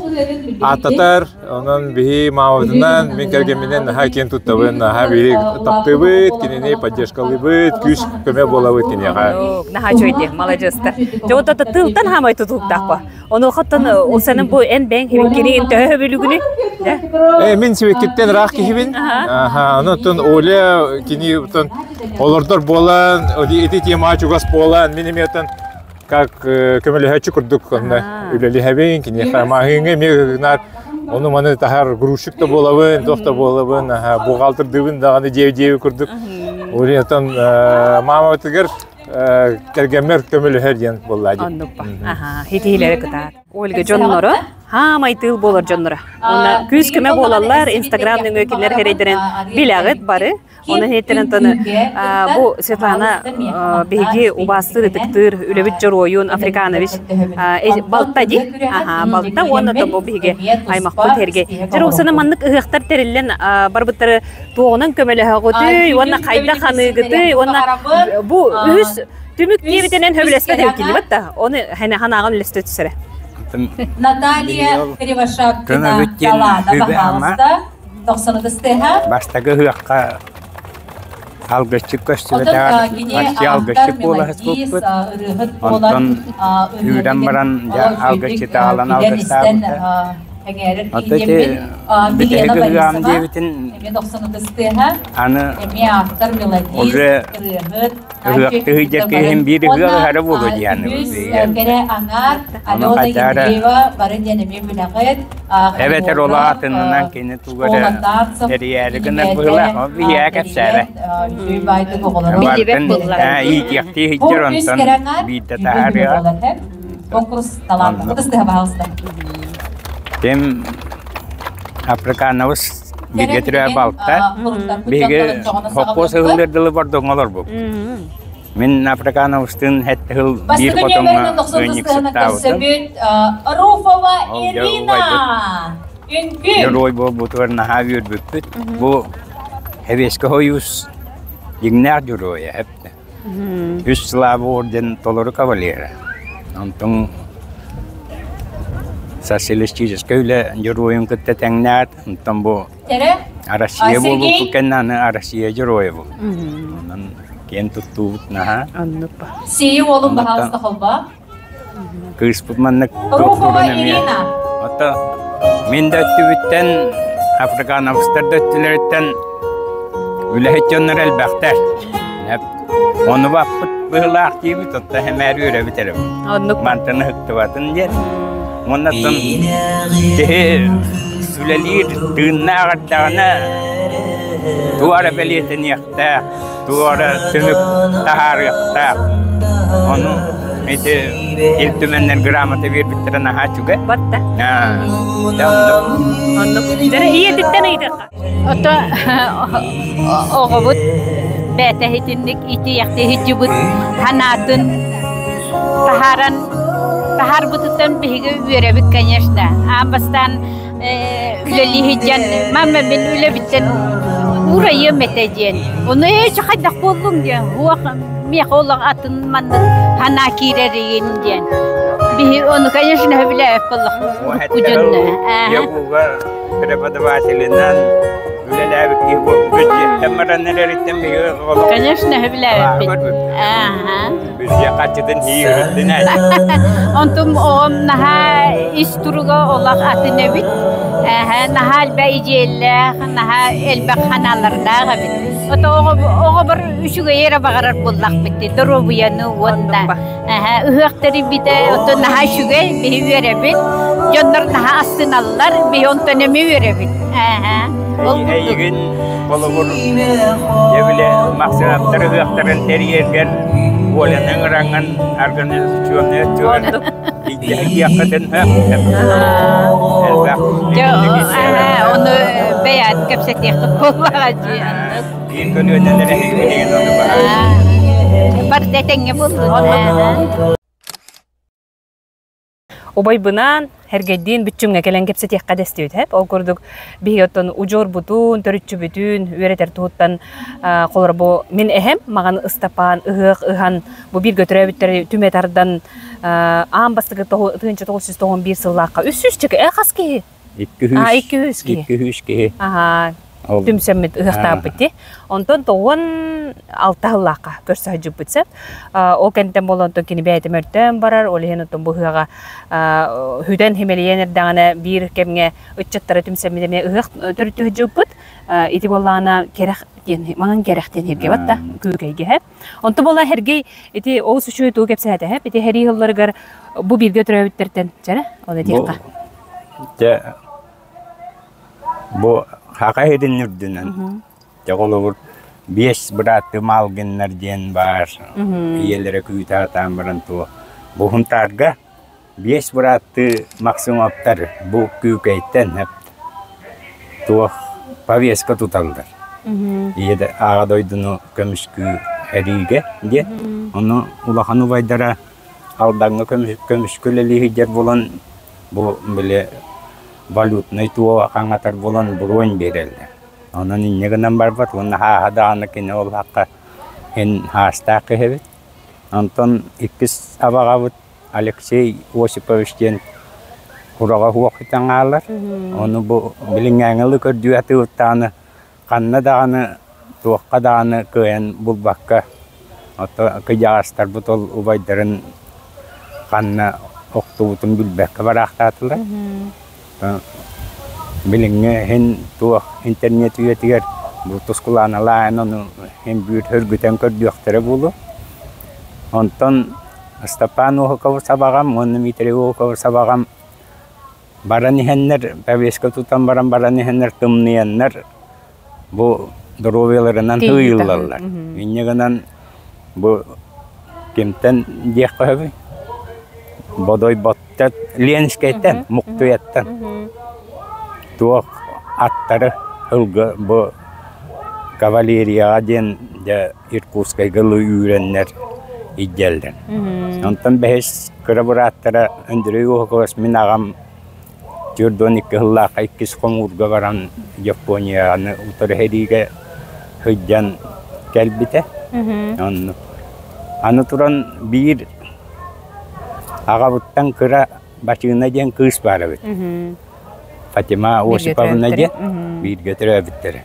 ааттатар, онон биһи маамабытынан, мин кэргэмминэн наһаа киэн туттабын, наһаа биһи таптыыбыт, кинини поддержкалыыбыт, күүс көмө буолабыт киниэхэ. Наһаа үчүгэй маладьыастар. Дьэ вот это тылтан хаамай тутулуктаах Онуохаттан улсанын бу эн бэйэҥ хибиккириин төһө хөбүлүгүнүй? Э, мин сибиккиттэн ыраах киһибин. Аха, онон Оля кини отон олордор буолан, ити темаҕа чугас буолан, мин эмиэ отон как көмөлөһөөччү курдук онно үлэлиһэбин, киниэхэ маһыыҥа эмиэ гынар ону маны таһар грузчик да буолабын, туох да буолабын, аха, бухгалтердыыбын даҕаны диэби-диэби курдук. Оля отон маамабытыгар кэргэммэр көмөлөһөр диэн буолла дии. Оннукпа. Аха, хитиилэри кытаат. Ольга дьонноро хаамай тыыл буолар дьонноро. Онна күүс-көмө буолаллар, Инстаграм нөҥүө кинилэр хэрэйдэрин билэҕит бары. Оны хеттерен тоны бу Светлана биһиги убаастыыр ытыктыыр үлэбит дьоруойун Африканович балта ди. Аха, балта уонна то бу биһиги аймахпыт herге. Дьэ, маннык ыһыахтар тэриллэн барбыттары туоҕунан көмөлөһөҕүтүй уонна хайдах ханыыгытый уонна бу үһүс түмүк диэбитинэн хөбүлэспэт эбиккинибит да ону ханаҕын үлэстэ түсэрэ Наталья Кривошапкина Талаана баһаалыста тохсонутустыха Бастакы ыһыахха алгысчыт көстүбэтэҕэр почти алгысчыт буола сыспыппыт. Онтон үүрэн баран дьэ алгысчыты аҕалан алгыстаабыта. Ата ити бүтэһик ыһыаҕым диэбитин аны уже ыһыахтыы сылдьар киһим биир ыһыах ыһара буолуо диэн Ону хайдара эбэтэр ол аатынынан кини тугу эрэ тэрийээри гынар быһыылаах ол биһиэхэ кэпсээбэт Барытын иитиэхтии сылдьар онтон биирдэ таһаарыаҕа Конкурс талааннаах пожалуйста. Тем Африкановыс бииргэ төрөө балта. Биһиги хоппуос ыһыллар дылы бордоҥ олорбуп. Мин Африкановыстыын хэт хыл биир хотоҥҥо ыанньыксыттаабытым. Руфова Ирина! Герой буолбутугар наһаа үөрбүппүт. Бу Хэбиэскэ хойуус дьиҥнээх дьоруойа эптэ. Үс Слава орден толору кавалера. Онтон социалистическай үлэ дьоруойун кытта тэҥнээт, онтон бу Россия буолбуппут кэннэ аны Россия дьоруойа бу. Онон киэн туттуубут наһаа. Сии уолун баһаалыста холбоо. Кыыспыт маннык туохтуурун эмиэ. Ото мин да өттүбүттэн, африкановскар да өттүлэриттэн үлэһит дьоннор элбэхтэр. Ону баппыт быһыылаах диибит, отто хэмээр үөрэбит эрэ. Оннук. Мантан ыһыктыбатын диэн. Уоннаттан киһи үлэлиир тыыннаах эрдэҕинэ туора бэлиэтэниэхтээх, туора түмүк таһаарыахтаах. Ону ити Ил Түмэннэр грамота биэрбиттэрэ наһаа үчүгэй. Батта. Оннук. Оннук. Дьэ, ийэтиттэн ыйытыахха. Ото оҕобут бэйэтэ итинник итиэхти иһитибит санаатын. Таһааран таһаарбытыттан биһиги үөрэбит, конечно. Аан бастаан үлэлии сылдьан, мама мин үлэбиттэн уурайыам этэ диэн. Ону ээ хайдах буоллуҥ диэн, уох миэхэ олох атын маннык санаа киирэр игин диэн. Биһи ону, конечно, сөбүлээбэт буоллахпыт урукку дьонно. Ягуга преподавателинэн үлэлээбит киһи бүддьүөттэн баран эрэриттэн биһиги олох Конечно, сөбүлээбиппит. Бүддьүө хаччытын иирдин Онтум оҕом наһаа ис туруга олох атын эбит. Наһаа элбэх идиэллээх, наһаа элбэх ханаалардаах эбит. Ото оҕобор үчүгэйи эрэ баҕарар буоллахпыт дии, доруобуйаны уонна ыһыах тэрийбитэ оттон наһаа үчүгэй, биһи үөрэбит. Дьоннор наһаа астыналлар, биһи онтон эмиэ үөрэбит. Ол Эйигин холобур дьэ Максимовтар ыһыахтарын тэрийэргэр Оляны ыҥыраҥҥын организационный өттүгэр илдьэ элбэх Дьэ, ону бэйэт кэпсэтиэххит буоллаҕа дии. Биир көлүөнэн эрэ билигин ону баар. Барыта этэҥҥэ буоллун. Убайбынаан Һэргэйдиин бүччүмҥэ кэлэн кэпсэтиэххэ дэстибит һэп. Ол курдук биһиги оттон удьуорбутун, төрүччүбүтүн үөрэтэр туһуттан холор бу мин эһэм маҕан Ыстапаан ыһыах ыһан бу бииргэ төрөөбүттэри түмэ тардан аан бастакы 1991 сыллаахха 300 чеке э хас киһи? 200 200 киһи. 200 киһи. Аха. Түмсэммит ыһыахтаабыт дии. Онтон 96 сыллаахха көрсө сылдьыбыт сөп. Ол кэнниттэн буолан онтон кини бэйэтэ мөлтөөн барар, ол иһин оттон бу ыһыаҕа хүтэн химэлийэн эрдэҕинэ биир кэмҥэ ыччаттара түмсэммит эмиэ ыһыах төрүттүү сылдьыбыппыт. Ити буоллаҕына кэрэх диэн маҥан кэрэх диэн сиргэ батта күүкэйгэ. Онто буолла Сергей ити олус үчүгэй тугу кэпсээтэ ити сэрии сылларыгар бу бииргэ төрөөбүттэртэн чэрэ ол этиэххэ. Дьэ бу Хака сирин үрдүнэн дьэ холобур биэс бырааттыы Малгиннар диэн баар ийэлэрэ күүтэ сатаан баран туох бу Һунтаарга биэс бырааттыы Максимовтар бу Күүкэйтэн туох повестка туталлар. Ийэ аҕа дойдуну көмүскүү эриигэ диэн. Ону улахан убайдара Алдаҥҥа көмүскэ үлэлии сылдьар буолан бу били валютнай туоҕа хаҥатар буолан бронь биэрэллэр. Онон инньэ гынан барбат уонна хааһа даҕаны кини ол хахха эн хаастаах киһи эбит. Онтон иккис абаҕабыт Алексей Осипович диэн кураҕа суох итэн хаалар. Ону бу билиҥҥээҥи көрдүү атыылыттаҕына ханна даҕаны туохха даҕаны кыайан булбакка ото кыдьаҕастарбыт ол убайдарын ханна охтубутун билбэккэ бараахтаатылар. Билиҥҥи иһин туох интернет үйэтигэр бу тускулааналаан ону иһин биир сөргүтэн көрдүөхтэрэ буолуо. Онтон Степан Уһукову сабаҕам уонна Дмитрий Уһукову сабаҕам баран иһэннэр, повестка тутан баран баран иһэннэр тымныйаннар бу доруобуйаларынан тыыйыллаллар. Инньэ гынан бу кимтэн диэххэ сөбүй? Бодойботтон, Ленскэйтэн, Муктуйаттан туох аттары ылга бу кавалерияҕа диэн дьэ Иркутскайга ылы үүрэннэр илдьэллэр. Онтон бэһис кыра бырааттара Андрей Уһукович мин аҕам 42 сыллаахха иккис хомуурга баран Японияны утары сэриигэ сылдьан кэлбитэ. Оннук. Аны туран биир аҕабыттан кыра Бачыына диэн кыыс баар эбит. Фатима Осиповна диэн бииргэ төрөөбүттэрэ.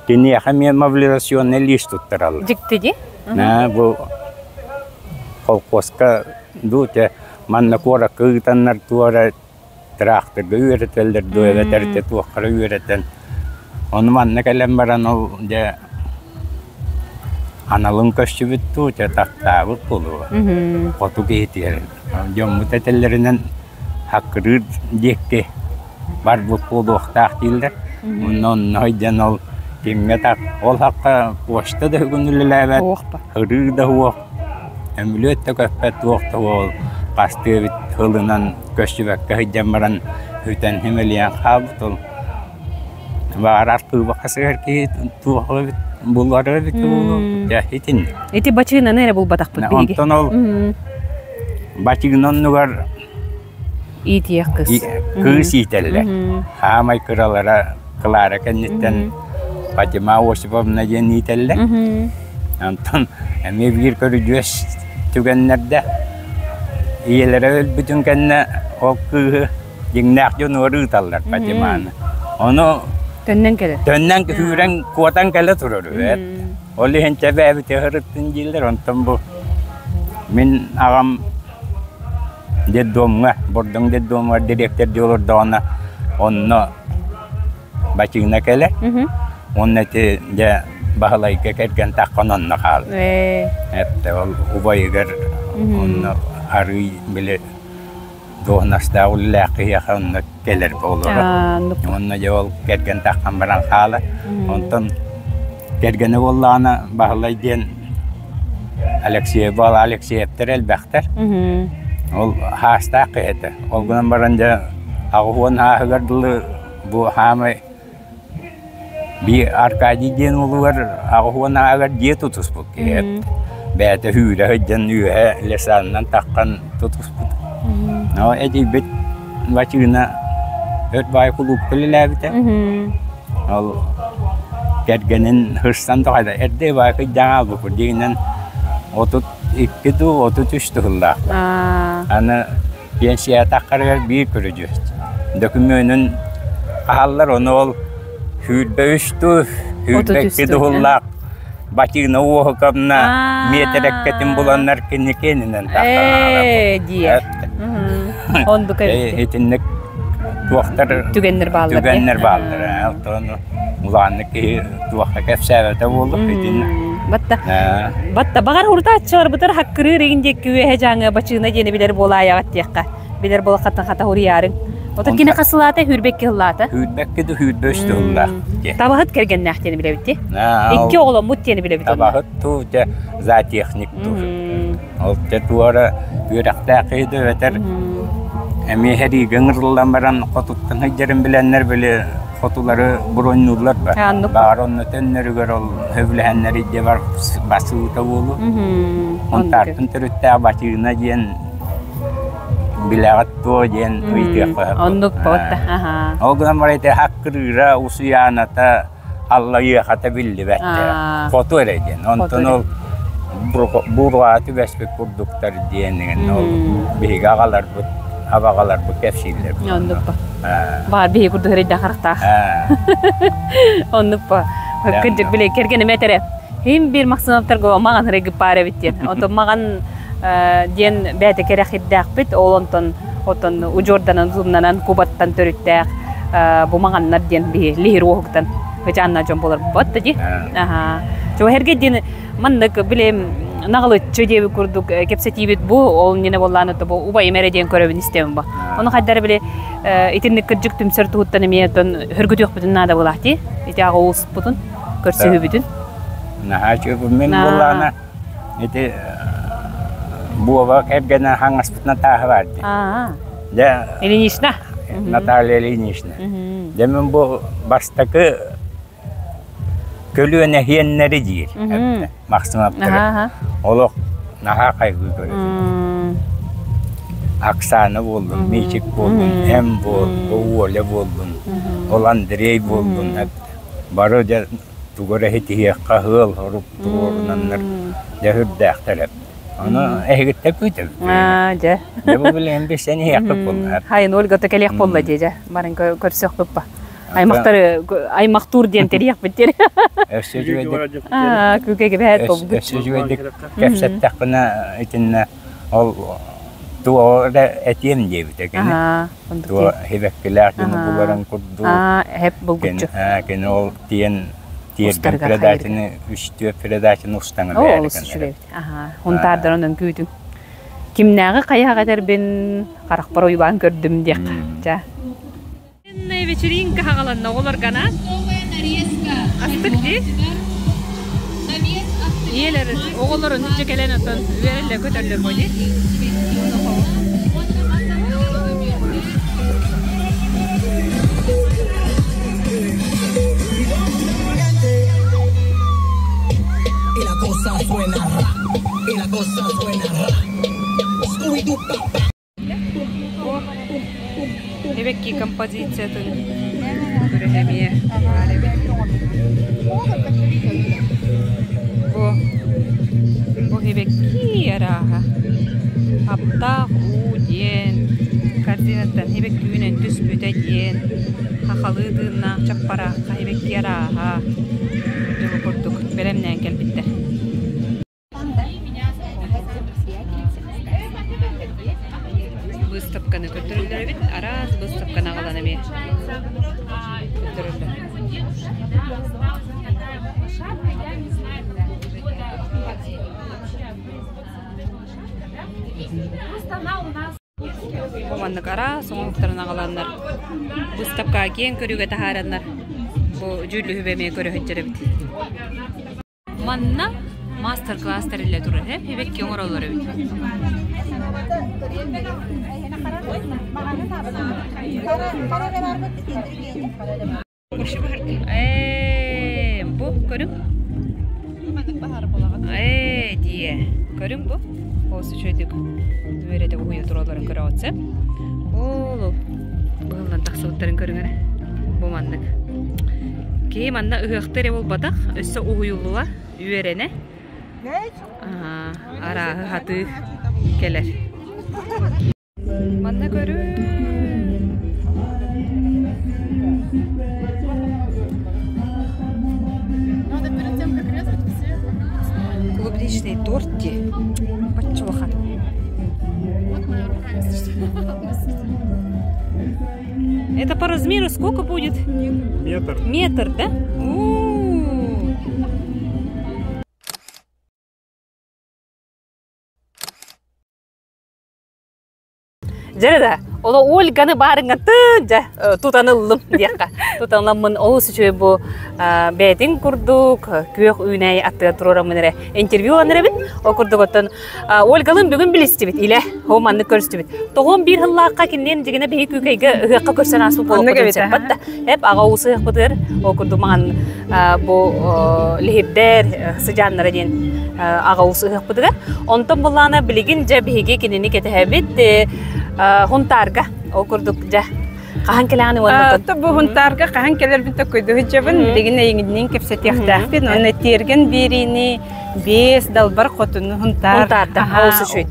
Киниэхэ эмиэ мобилизационный лист туттараллар. Дьикти дии. Бу холкуоска дуу те манна куоракка ыытаннар туора тыраахтырга үөрэтэллэр дуу эбэтэр те туоххара үөрэтэн ону манна кэлэн баран ол дьэ аналын көстүбүт дуу те таптаабыт буолуо хоту киһитигэр Дьоммут этэллэринэн хаккырыыр диэки барбыт буолуохтаах дииллэр. Онно онно сылдьан ол кимҥэ так ол хакка почта да бүгүн үлэлээбэт, ырыы да суох, өмүлүөт да көппөт туох да ол хастыы эбит сылынан көстүбэккэ сылдьан баран сүтэн симэлийэн хаалбыт ол Баарар кыыбаха сыһар киһи туох эбит булар эбит буолуо. Дьэ итин. Ити бачыынаны эрэ булбатахпыт биһиги. Онтон ол Бачыгын оннугар Иитиэх кыыс. Кыыс иитэллэр. Хаамай кыралара Клара кэнниттэн Фатима Осиповна диэн иитэллэр. Онтон эмиэ биир көрүдьүөс түгэннэрдэ ийэлэрэ өлбүтүн кэннэ ол кыыһы дьиҥнээх дьонугар ыыталлар Фатиманы. Ону төннөн кэлэр. Төннөн күүрэн куотан кэлэ турар үһү. Ол иһин тэбээбити ыһырыттын дииллэр. Онтон бу мин аҕам детдомҥа, Бордоҥ детдомугар дириэктэрдии олордоҕуна онно бачыына кэлэр. Уонна ити дьэ Баһылайга кэргэн таххан онно хаалар. Эттэ ол убайыгар онно арыый били дуоһунастаах үлэлээх киһиэхэ онно кэлэр буолара. Уонна дьэ ол кэргэн таххан баран хаалар. Онтон кэргэнэ буоллаҕына Баһылай диэн Алексеев Алексеевтэр элбэхтэр. Ол хаастаах киһи этэ. Ол гынан баран дьэ 80 ааһыгар дылы бу хаамай биир Аркадий диэн уолугар 80 ааһыгар дьиэ тутуспут киһи. Бэйэтэ сүүрэ сылдьан үөһэ лесанынан таххан тутуспут. Но эдьиийбит Вачыына өрт баай кулуупка үлэлээбитэ. Ол кэргэнин сырсан тоҕо эрдэ баай кыйдаан аалбыппыт диигинэн 32 дуу 33 тыһыллаахпын. Аны пенсия таххарыгар биир көрүдьүөс. Дөкүмүөнүн хаһаллар ону ол 23 дуу 22 дуһуллаах бачыына уоһукамна миэтэрэккэтин буланнар кини киэнинэн Ээ диэ. Ондук эбит. Итинник туохтар түгэннэр бааллар. Түгэннэр бааллар. Оттон улааннык киһи туохха кэпсээбэтэ буолук итин. Батта батта баҕар урутааччыларбытар хаккырыыр игин диэки үөһэ дьааҥы бачыына диэни билэр буолаайаҕат диэххэ. Билэр буолаххаттан хата уруйаарыҥ. Отон кини хасылаата хүүрбэкки ыллаата. Хүүрбэкки да хүүрбэ үс тыллаах. Табаһыт кэргэннээх диэни билэбит дии. Икки оҕоломмут диэни билэбит. Табаһыт туу дьэ зоотехник туу. Ол дьэ туора үөрэхтээх киһи да эбэтэр эмиэ сэриигэ ыҥырыллан баран хотуттан сылдьарын билэннэр били хотулары броннууллар ба. Баҕар онно төннөрүгэр ол сөбүлэһэннэр идэ бар басыыта буолу. Онтаартан төрүттээх бачыына диэн билэҕит дуо диэн ыйытыахха сөп. Оннук буолта. Ол гынан баран ити хаккырыыра, усуйааната, аллайыахата биллибэт. Хоту эрэ диэн. Онтон ол буруа түбэспит курдуктар диэн ол биһиги аҕаларбыт абаҕаларбыт кэпсииллэр. Оннук ба. Баар биһи курдук эрэйдээх харахтаах. Оннук ба. Кырдьык били кэргэним этэрэ. Хим биир Максимовтарга маҕан ырыгып баар эбит диэн. Онтон маҕан диэн бэйэтэ кэрэхирдээхпит. Ол онтон отон удьуорданан зумнанан кубаттан төрүттээх бу маҕаннар диэн биһи лиһир уоһуктан кычаанна дьон буолар бот да ди. Аха. Чуо диэн маннык билем наҕылыччы диэбит курдук кэпсэтиибит бу ол ньине буоллааны бу убайым эрэ диэн көрөбүн истэбин бу. Ону хайдары били итинник кырдьык түмсэр туһуттан эмиэ отон хөргүтүөхпүтүн наада буолаах дии. Ити аҕа ууспутун көрсүһүбүтүн. Наһаа үчүгэй мин буоллаана ити Буоба кэргэнэ хаҥаспытынан тааһы баар дии. Дьэ Ильинична. Наталья Ильинична. Дьэ мин бу бастакы көлүөнэ иһиэннэри диир Максимовтары. Олох наһаа хайгыы көрөбүн. Оксана буоллун, Мичик буоллун, Эм буол, Оля буоллун, ол Андрей буоллун бары дьэ тугу эрэ ситиһиэххэ ыал хорук туруорунаннар дьэ үрдээхтэр эбит. Ону эһигиттэн күүтэбит. Аа, дьэ. Дьэ бу билигин билсэн иһиэхпит буолла. Хайын Ольгата кэлиэх буолла дии дьэ. Баран көрсөхпүт ба. Аймахтары аймахтуур диэн тэрийэхпит диэн. Өссө үчүгэйдик Аа, күкэ кэбэһэт буолбут. Өссө үчүгэйдик кэпсэттэхпинэ итиннэ ол туох эрэ этиэм диэбитэ кини. Туох сибэккилээх дьону буларын курдук. Эһэп булгуччу. Кини ол тиэн тиэргэн передачаны үстүө передачаны устаҥа Оо, олус үчүгэй. Хунтаардаран үҥкүүтүҥ. Кимнээҕи хайаах этэрбин харахпар ойуулаан көрдүм диэххэ. Ча. Вечеринка хаҕаланна оҕолоргана. Астык дии. Ийэлэр оҕолорун илдьэ кэлэн отон үөрэллэр көтөллөр бу дии. Y la cosa suena ra, y la cosa suena ra. Scooby-Doo. композициятын күрэһэ эмиэ баар эбит. Бу бу сибэкки арааһа аптаах уу диэн корзинаттан сибэкки үүнэн түспүтэ диэн хахалыы тыыннаах чаппараахха сибэкки арааһа дьыл курдук бэлэмнээн кэлбиттэр. Быыстапканы көрдөрөллөр эбит. Араас быыстапканы аҕалан эмиэ көрдөрөллөр. Бу маннык араас оҥоһуктарын аҕаланнар быыстапкаҕа киэҥ көрүүгэ таһаараннар бу дьүүллүһүбэ эмиэ көрө сылдьар эбит. Манна мастер-класс тэриллэ турар ээ, эбэкки оҥороллор эбит. Ээ, бу көрүҥ. Ээ, дие. Көрүҥ бу. Ол үчүгэйдик үөрэтэ уһуйа туралларын көрөҕүт сөп. Ол быһыллан тахсыбыттарын көрүҥ эрэ. Бу маннык. Киһи манна ыһыахта эрэ буолбатах, өссө уһуйуллуа, үөрэнэ, арааһы хатыы кэлэр. Манна көрүү. Клубничный торт дии. Баччулахан. Это по размеру сколько будет? Метр. Метр, да? У-у-у. Дьэ да, оло Ольганы баарыҥҥа тыы дьэ тутан ыллым диэххэ. Тутанламмын олус үчүгэй бу бэйэтин курдук күөх үүнээйи аттыгар туруораммын эрэ интервью ылан эрэбин. Ол курдук оттон Ольгалыын бүгүн билистибит, илэ, ол маннык көрүстүбүт. Тоҕуон биир сыллаахха кинилиин дьигинэ биһи күүкэйгэ ыһыахха көрсөн ааспыт буолуохпутун сөп да. Эп аҕа уус ыһыахпытыгар ол курдук маҥан бу лиһирдэр сыдьааннара диэн аҕа уус ыһыахпытыгар. Онтон буллаана билигин дьэ биһиги кинини кэтэһэбит Хунтаарга. Ол курдук дьэ Хаһан кэлэҕин уонна Отто бу Хунтаарга хаһан кэлэрбин токкуйдуһуччабын билигин эйигинниин кэпсэтиэхтээхпин уонна тиэргэн биэриини биэс далбар хотуну Хунтаар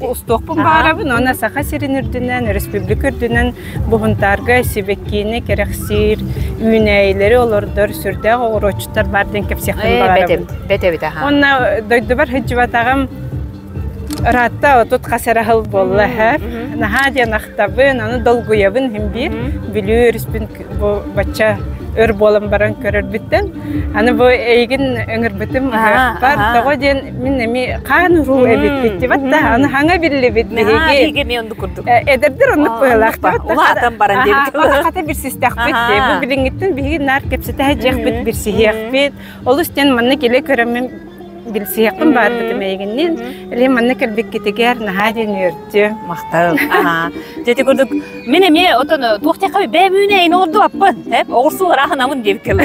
устуохпун баҕарабын уонна Саха сирин үрдүнэн, өрөспүүбүлүкэ үрдүнэн бу Хунтаарга сибэккини кэрэхсиир, үүнээйилэри олордор сүрдээх оҕуруотчуттар баар диэн кэпсиэхпин баҕарабын. Бэтэбит аха. Уонна дойдубар сылдьыбатаҕым Ыраатта отут хас эрэ сыл буолла эһэр. Наһаа диэн ахтабын, аны долгуйабын иһин биир. Бүлүү өрүспүн бу бачча өр буолан баран көрөрбүттэн. Аны бу эйигин ыҥырбытым ыһыахпар. Тоҕо диэн мин эми хаан уруу эбиппит дибат да, аны хаҥа биллибит биһиги. Биһиги эмиэ оннук курдук. Эдэрдэр оннук быһыылаахтар. Улаатан баран диэбит. Хата билсистэхпит. Бу билиҥҥиттэн биһиги наар кэпсэтэ сылдьыахпыт, билсиһиэхпит. Олус диэн манна килэ көрөммүн билсиэхпин баарбытым эйигинниин. Или манна кэлбиккитигэр наһаа диэн үөрдүм. Махтал. Аха. Дьэ курдук мин эмиэ отон туох диэххэ бэйэм үүнэйин оҕордубаппын. Эп оҕурсуу ырааһынамын диэбит кэллэ.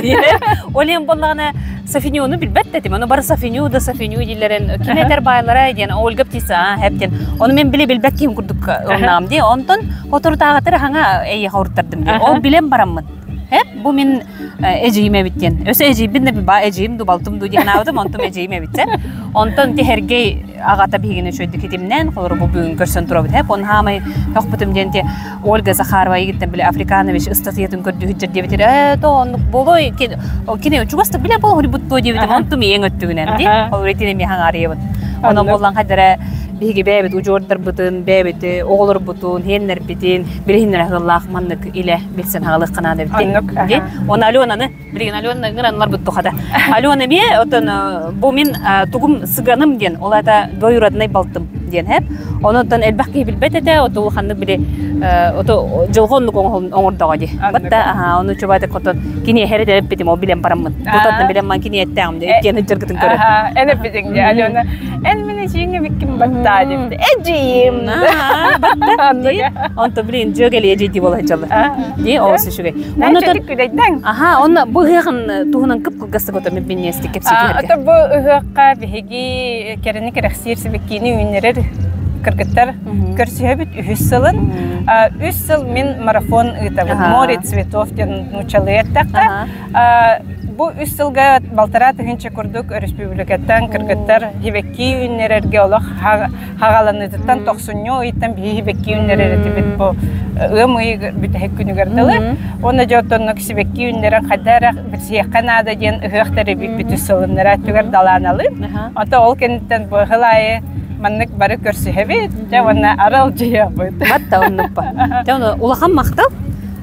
Ол иһин буоллаҕына Софинюну билбэт да этим. Ону бары Софиню да Софиню дииллэрин ким этэр баайлара диэн Ольга птица хэп диэн. Ону мен биле билбэт киһим курдук ылнаам дии. Онтон хоторутааҕытыр хаҥа эйиэхэ уруттардым дии. Ол билэн бараммын. Эп бу мин эдьиийим эбит диэн. Өссө эдьиийбин да ба эдьиийим ду балтым ду диэн аабытым, онтум эдьиийим эбит сэ. Онтон Тиһэргэй аҕата биһигини үчүгэйдик хитимнээн, холору бу бүгүн көрсөн турабыт эп. Он хаамай хөхпүтүм диэн ти Ольга Захарова игиттен биле Африканович ыстатыйатын көрдүһүт диэбитир. Ээ то оннук болой кини чугастык биле бол хурибут туо диэбитим. Онтум иэҥ өттүгүнэн ди. Холору итини ми хаҥаарыйабын. Онон боллан хайдара биһиги бэйэбит удьуордарбытын, бэйэбит оҕолорбутун, хиэннэрбитин билиһиннэрэ сыллаах маннык илэ билсэн хаалыахха наада эбит дии. Уонна Аленаны, билигин Алена ыҥыраннар тухата. Алена эмиэ отон бу мин тугум сыганым диэн, ол аата двоюродный балтым диэн хэп. Онон элбэх киһи билбэт этэ, ото улаханнык били ото дьылҕа оннук оҥордоҕо дии. Батта аха ону чубатык хотон кини эһэри да эппитим, ол билэн бараммын. Тутатна билэн ман кини эттэҕим дии, иккиэн ыдьыргытын көрөр. Эн эппитиҥ дии, Алена. Эн мин эдьиийиҥ эбиккин баттаа диэбит. Эдьиийим. Батта. Онто блин дьүөгэлиэ дии буола сылдьаллар. Дии олус үчүгэй. Онно күлэйдэҥ. Аха, онно бу ыһыаҕын туһунан кып-кылгастык ото минньиэстик кэпсэтиһэргэ. Ото бу ыһыахха биһиги кэрэни кэрэхсиир сибэккини үүннэрэр. кыргыттар көрсүһэбит үһүс сылын. Үс сыл мин марафон ыытабын. Море цветов диэн нууччалыы эттэххэ. Бу үс сылга балтараа тыһыынча курдук өрөспүүбүлүкэттэн кыргыттар хибэкки үүннэрэргэ олох хаҕаланыытыттан тохсунньу ыйыттан биһи хибэкки үүннэрэр этибит бу ыам ый бүтэһик күнүгэр дылы. Уонна дьэ оттоннук сибэкки үүннэрэн хайда эрэ билсиэххэ наада диэн ыһыах тэрийбиппит үс сылыннара өттүгэр далааналыы. Ото ол кэнниттэн бу ыһыл аайы маннык бары көрсүһэбит, дьэ уонна аралдьыйабыт. Батта оннукпа. Дьэ ону улахан махтал.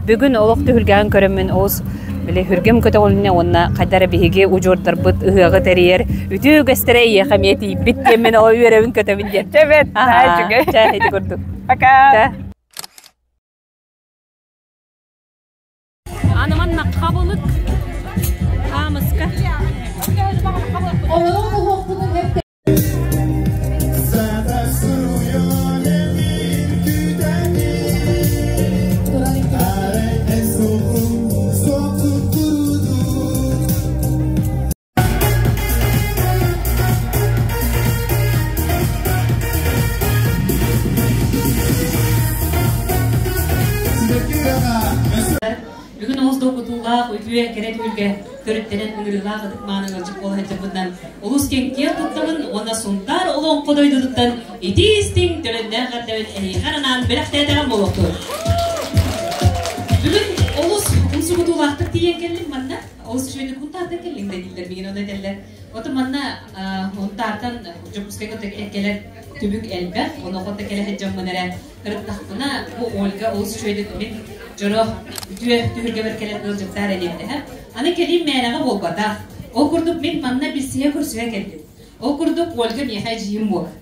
Бүгүн олох түһүлгэҕин көрөммүн олус били хүргэм көтөҕүлүнэ уонна хайда эрэ биһиги удьуордарбыт ыһыаҕы тэрийэр үтүө үгэстэрэ эйиэхэ эмиэ тиийбит диэммин ол үөрэбин көтөбүн диэн. Чэ бэт, наһаа үчүгэй. Чэ, ити курдук. Пока. Аны манна хабылык хаамыска. Бүгүн олус долгутуулаах, үтүө, кэрэ түһүлгэ төрүттэнэн ыҥырыылаах ытык мааны ыалдьыт буола сылдьарбытынан олус киэҥ киэн туттабын уонна Сунтаар олоҥхо дойдутуттан итии истиҥ төлөннөөх эрдэбин эһиэхэ анаан бэлэхтээтэҕим буолуохтун. Бүгүн олус умсугутуулаахтык тиийэн кэллим манна. Олус үчүгэйдик Һунтаартан кэллиҥ да дииллэр миигин ону этэллэр. Оту манна Һунтаартан Дьокуускайга кэлэр түбүк элбэх. Ону хото кэлэ сылдьаммын эрэ ырыттахпына бу Ольга олус үчүгэйдик мин дьоро үтүө түһүлгэбэр кэлэн ыалдьыттаар эниэхтэһэ. Аны кэлиим мээнэҕэ буолбатах. Ол курдук мин манна билсиһэ көрсүһэ кэллим. Ол курдук Ольга миэхэ эдьиийим буолар.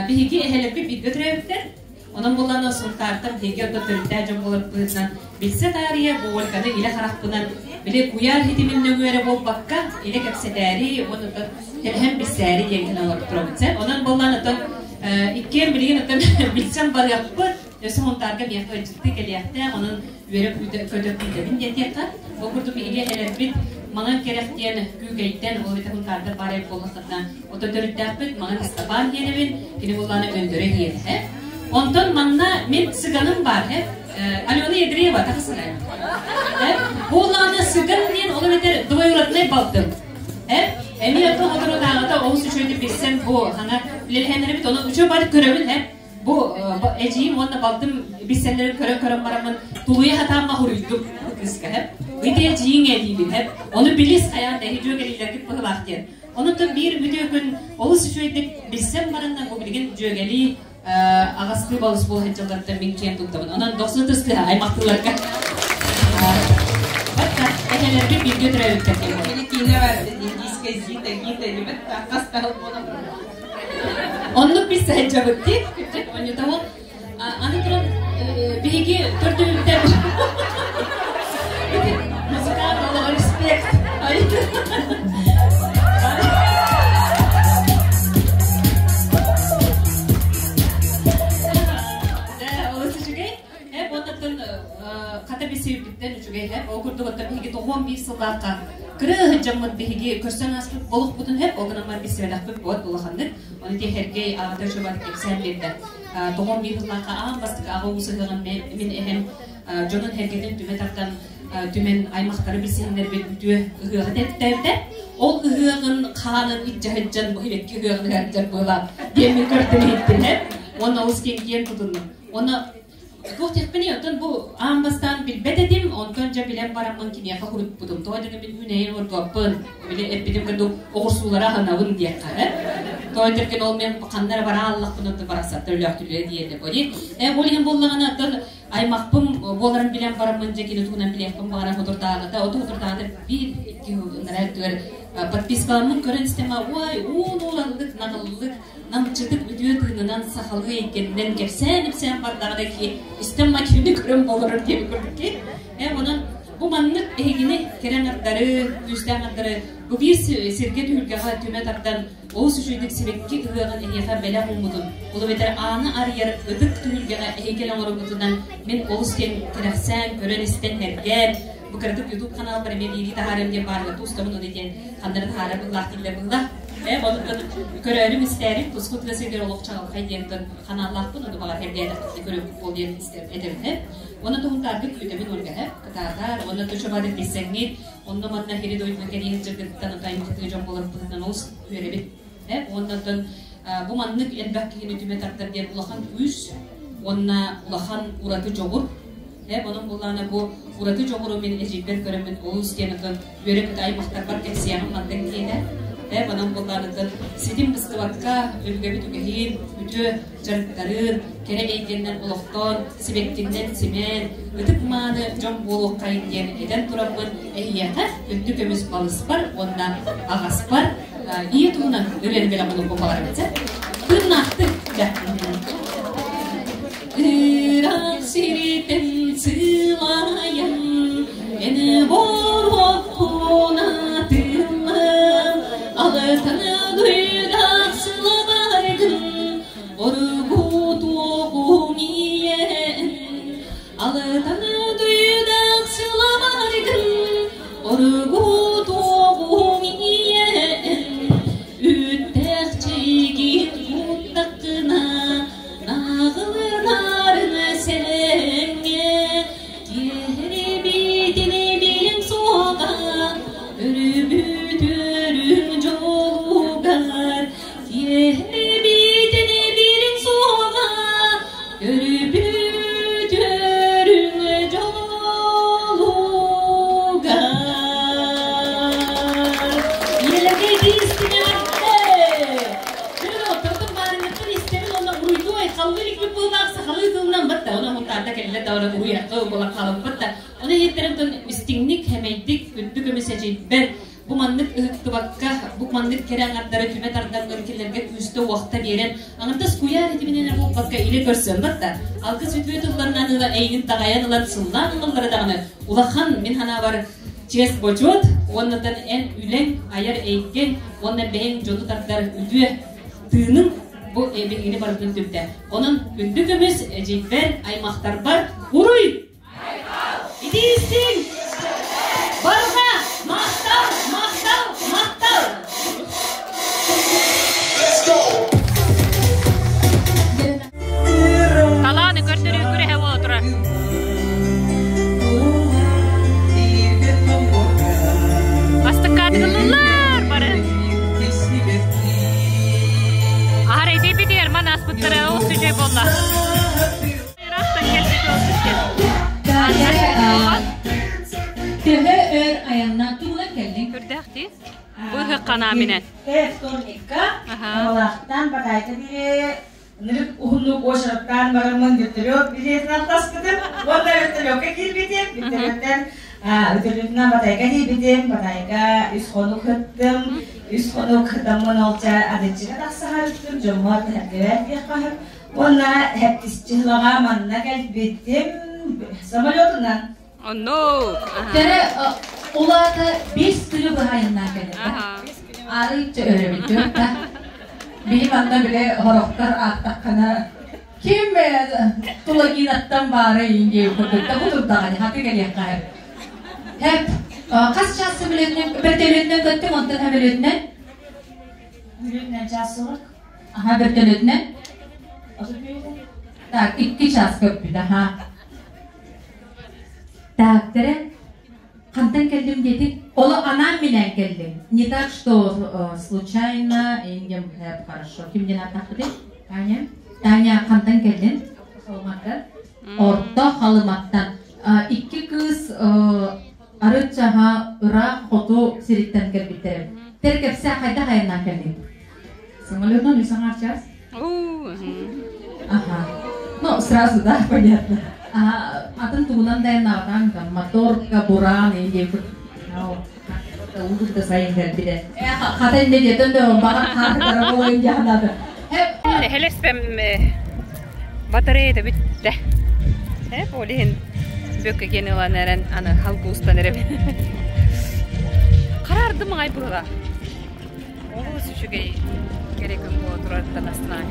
Биһиги эһэлэрбит бииргэ төрөөбүттэр. Онон буоллаҕына Сунтаартан биһиги орто төрүттээх дьон буолар быһыытынан билсэ таарыйа бу Ольганы илэ харахпынан били куйаар ситимин нөҥүө эрэ буолбакка илэ кэпсэтээри уонна оттон кэлэһэн билсээри диэн гына олорбут турабыт. Онон буоллаҕына оттон иккиэн билигин оттон билсэн барыахпыт. Өссө Сунтаарга миэхэ ыалдьыттыы кэлиэхтээх, онон үөрэ көтө күүтэбин диэтиэххэ. Ол курдук биһиги эһэлэрбит Маҥан Кэрэх диэн Күүкэйтэн, ол эбэтэр Сунтаардар баар эбит буоллахтарына, Ото төрүттээхпит Маҥан Ыстапаан диэнэбин, кини буоллаҕына Өндөрө диэтэһэ. Онтон манна мин сыганым баар, э? Алена Ядреева тахсара. Э? Буоллаҕына сыган диэн ол эбэтэр двоюроднай балтым. Э? Эмиэ ото соторутааҕыта олус үчүгэйдик билсэн бу хана үлэлэһэннэрбит ону үчүгэй бары көрөбүн, э? Бу эдьиийим уонна балтым билсэллэрин көрөн-көрөн бараммын тулуйа сатаан маһуруйдум кыыска, э? Ити эдьиийиҥ эдиибин, э? Ону билис хайаан да эһи дьүөгэлиилэргит быһылаах диэн. Онон биир үтүө күн олус үчүгэйдик билсэн баранна бу билигин дьүөгэлии аҕастыы балыс буола сылдьалларыттан мин киэн туттабын. Онон дохсун тыстыһа аймахтыыларга. Батта эһэлэрбит бииргэ төрөөбүттэр диэн. Кини киинэ бар индийская зита гита или хастаһыл буолан. Оннук билсэ сылдьабыт дии. Онньутабыл. Аны туран биһиги төрдүбүттэр музыкант олоҕо респект. Олус үчүгэй. Э, буотаттан хата билсибиппиттэн үчүгэй хэп. Ол курдук оттон биһиги 91 сыллаахха кырыы дьоммут биһиги көрсөн ааспыт олохпутун хэп, ол гынан билсибэтэхпит буот улаханнык. Оны Хергей аҕата үчүгэй кэпсээн биэрдэ. Тоҕом биир сыллаахха аан бастакы аҕа уус ыһыаҕын мин эһэм дьонун эргэтин түмэ тардан түмэн аймахтары билсиһиннэрбит үтүө ыһыаҕы тэттээбитэ. Ол ыһыаҕын хаанын илдьэ сылдьан бу икки ыһыаҕын ыһардьар буолаат диэммин көрдүм иһиттим уонна олус киэн киэн тутуннум. Уонна туох диэхпиний, оттон бу аан бастаан билбэт этим, онтон дьэ билэн бараммын киниэхэ урутпутум. Тоҕо диэн мин үүнэйин ордуоппун, били эппитим курдук оҕурсуулара аһынабын диэххэ. Тоҕо диэн ол мен ханна эрэ бара аллахпын оттон барахсаттар өлөөхтүлэр диэн боди. Э ол иһин буоллаҕына оттон аймахпым буоларын билэн бараммын дьэ кини туһунан билиэхпин баҕаран худурдааҕыта, оту худурдааҕыта биир икки ынараа өттүгэр подпискаламмын көрөн истэм ой уун ууланнык наҕыллык намчытык үтүө тыынынан сахалыы эйгэннэн кэпсээн-ипсээн бардаҕына ки истэн макины көрөн болорор диэби курдук ки э онон бу маннык эһигини кэрэ ардары күүстээх ардары бу биир сиргэ түһүлгэҕэ түмэ тардан олус үчүгэйдик сибэкки ыһыаҕын эһиэхэ бэлэх ууммутун ол эбэтэр ааны арыйар ытык түһүлгэҕэ эһиги оҥорбутунан мин олус кэм кэрэхсээн көрөн-истэн сэргээн бу кыратык ютуб каналбар эмиэ биирии таһаарыам диэн баарга туустабын ону диэн ханнары таһаарар быһылаах дииллэр быһылаах. Онуттан көрөөрүм истээрим туску тыа сиригэр олох чаҕылхай диэнтэн ханааллаахпын, ону баҕар эргээтэхпитинэ көрүөхпүт буол диэн этэбин. Уонна туһунтаарга күүтэбин Ольгаһа, кытаатаар, уонна тучабады билсэҥҥит, онно манна хири дойдуна кэриэһин дьаргыттан отой аймахтыы дьон буоларбытынан олус үөрэбит. Уонна оттон бу маннык элбэх киһини түмэ тардар диэн улахан күүс уонна улахан ураты дьоҕур. Онон буллаана бу ураты дьоҕуру мин эдьиийбэр көрөммүн олус диэн оттон үөрэ-көтө аймахтарбар кэпсиэҕим мантан киэһэ. Онон буллаанытын ситим быстыбакка өбүгэбит үгэһин, үтүө дьарыктарын, кэрэ эйгэннэн олохтоон, сибэккиннэн симээн, ытык мааны дьон буолуоххайын диэн этэн тураммын эһиэхэ күндү көмүс балыспар уонна аҕаспар ийэ туһунан ырыаны бэлэх оҥорбут баҕарабын. Тыыннаахтык Ыраах сиртэн сылайан, эн боруоккун атыллан, алытан дойдах сылабаргын, оргутуоҕуҥ ийэн. Алытан дойдах сылабаргын, оргутуоҕуҥ ийэн. Үүттээх чэйгин куттаххына, Нааҕылынарын сэлэҥҥэ, киэһэрибитин билим суоҕа, өрүбүт өрүм дьолугар, киэһэрибитин билим суоҕа, өрүбүт өрүм дьолугар. Ийэлэргэ итиистинэр Оттон баарыҥҥыттан истэбин уонна уруйдуу айхаллыы иликпит быһыылаах сахалыы тылынан батта ону мунтаарда кэллэ да ону уруйахха буолан хаалбыт да ону иһиттэрин истиҥник хэмэйдик күндү көмүс эдьиийбэр бу маннык ыһыктыбакка бу маннык кэрэ аҥардары түмэ тардан кинилэргэ күүстэ-уохта биэрэн аҥардас куйаар итиминэн буолбакка илэ көрсөн батта алгыс үтүө тылларынан ыла эйигин таҕайан ылан сыллаан ылаллара даҕаны улахан мин санаабар чиэс бочуот уоннатан эн үлэҥ айар эйгэҥ уонна бэйэҥ дьону тардар үтүө тыыныҥ бу биһигини барытын түмтэ. Онон күндү көмүс эдьиийбэр, аймахтарбар уруй! Итиистиҥ! Барҕа! Махтал! Махтал! Махтал! Талааны көрдөрүү күрэһэ буола турар. Бастакаатыгыллылар бары. Аһар эдейбитигэр ман аспыттара олус үчүгэй буолла. Ыраахтан кэлбит Төһө өр айаннан тугунан кэллиҥ? Көрдөөх дии. Бу ыһыахханаа минэн. Вторникка Табалаахтан Батайка диэри ынырык уһуннук уочараттаан бараммын вертолет билиэтин аттаспытым уонна вертолекка киирбитим. Вертолеттан вертолетунан Батайга тиийбитим. Батайга үс хонук ыттым. Үс хонук ытаммын олча Адыччыга тахсаһарыттым. Дьоммор тэһэргэбэр диэххэ Уонна хэптисчилаҕа манна кэлбитим самолетунан. Оннук. Кэрэ улаата бес күнү быһайыннаа кэлэр. Арыйча өрөбүтүм да. Биһи манна биле хорохтор ааттаххана ким Тулагинаттан баара индия курдук да кутурдаҕани хаты кэлиэххэ Хэп хас час самолетунан вертолетунан көттүм онтон самолетунан Бүлүүнэн час сорок. Аха вертолетунан Так, икки час көппүт, аха. Так, тере, хантан кэллим диэтик? Оло анаан минээн кэллим. Не так, что случайно, индем хорошо. Ким диэн ааттаахпытый? Таня. Таня, хантан кэллин? Орто Халыматтан. Икки кыыс арыт-чаһа ыраах хоту сириттэн кэлбиттэрэ. Тэр кэпсээ хайдах айаннаан кэллиҥ? Самолетунан үс аҥаар час. Ага. Ну, сразу, да, понятно. Ага, атын тугунан да айаннаабатаҥ там моторка, буран, или Улук да сайын кэлбитэ. Хата инне диэтэн да баҕар хаатытара буолуон дьаһанады. Эхелеспем батареята бүттэ. Ол иһин бөккө киэн ылан эрэн аны халгуустан эрэбин. Харардым аҕай быһыла. Олус үчүгэй кэрэ күн буола турарыттан астынаан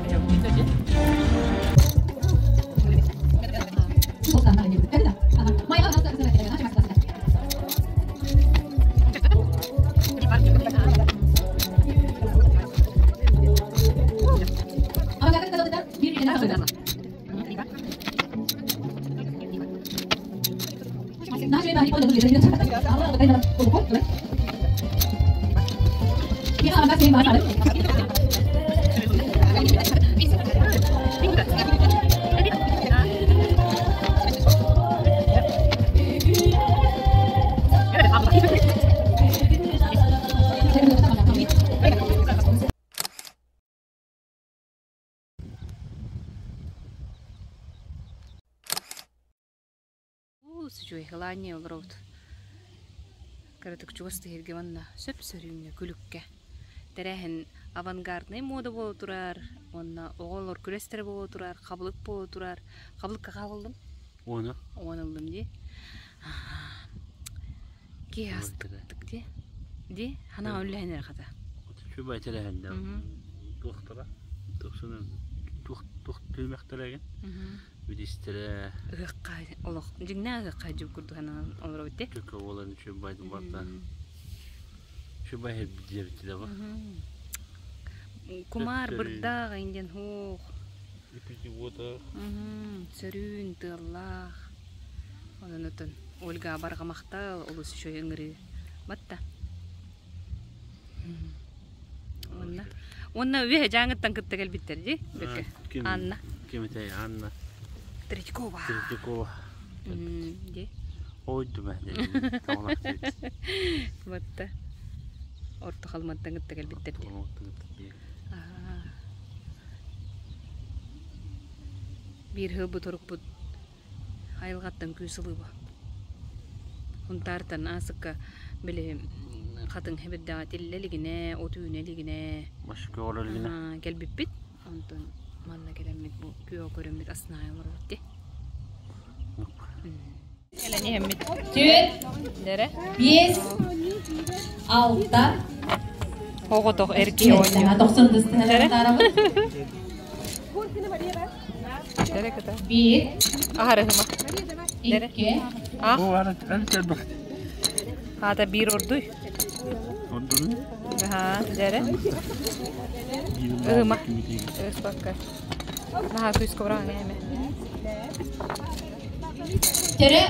Үчүгэй хылаанньа олоробут. Кыратык чугас тиһиргэ уонна сөп-сөрүүҥҥэ күлүккэ. Тэрээһин авангарднай муода буола турар уонна оҕолор күрэстэрэ буола турар, хабылык буола турар. Хабылыкка хаалыллым? Уону. Уон ыллым дии. Киһи астыктык дии. Дии, ханаҕа үллэһин эрэ хата. Үчүгэй тэрээһиннэр туохтара тохсунан туох туох түмэхтэрэ Бидистэрэ. Ыһыахха олох дьиҥнээх ыһыахха дьыл курдук санаан олоробут дии. Төкө буолан үчүгэй барда. Үчүгэй хэлбит диэбиттилэ бу. Кумаар бырдаах индиэн хуох. Үпүтү уота. Сөрүүн тыаллаах. Онон отон Ольга барҕамахтал олус үчүгэй ыҥырыы. Батта. Уонна уонна үөһэ Дьааҥыттан кытта кэлбиттэр дии Бөкө. Анна. Ким этэй Анна? Третьякова. Третьякова. Дии. Ойдума. Батта. Орто Халыматтан кытта кэлбиттэр дии. Биир сылбыт орукпут айылҕаттан күүс ылыыба. Хунтаартан аасыкка били хатыҥ хэбирдэҕэ тиллэ илигинэ, от үүнэ илигинэ кэлбиппит. Онтон манна кэлэммит бу күөҕү көрөммүт астына олоробут дии. Кэлэн иһэммит. Түөрт, Дэрэ. биэс, алта, Оҕотох эр киһи оонньуу. Тохсон тыстыһалар Биир. Аһарыһыма. Икки. Ах. Аата биир ордуй. Ордуй? Аха, дэрэ. Ыһыма. Ыспакка. Наһаа күүскэ быраҕан эме. Төрө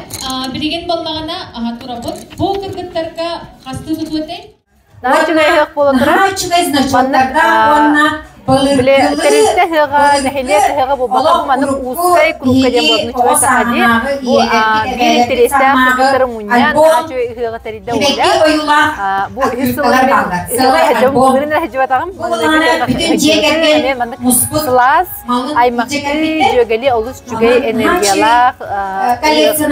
билигин боллаҕына аха турабыт. Бу кыргыттарга хастыы тутуу этэй? Наһаа үчүгэй ыһыах буола турар. Наһаа үчүгэй значоктардаах уонна Били тэрилтэ ыһыаҕа, нэһилиэк ыһыаҕа буолбатах, маннык узкай кругка диэн буолбут үчүгэй саха дии. Бу биир интэриэстээх кыргыттары мунньан, наһаа үчүгэй ыһыаҕы тэрийдэ Оля. Бу үһүс сылын мин ыһыаҕа сылдьабын, былырыын эрэ сылдьыбатаҕым. Эмиэ маннык сылаас, аймахтыы, дьүөгэлии олус үчүгэй энергиялаах тэрийэрсэ.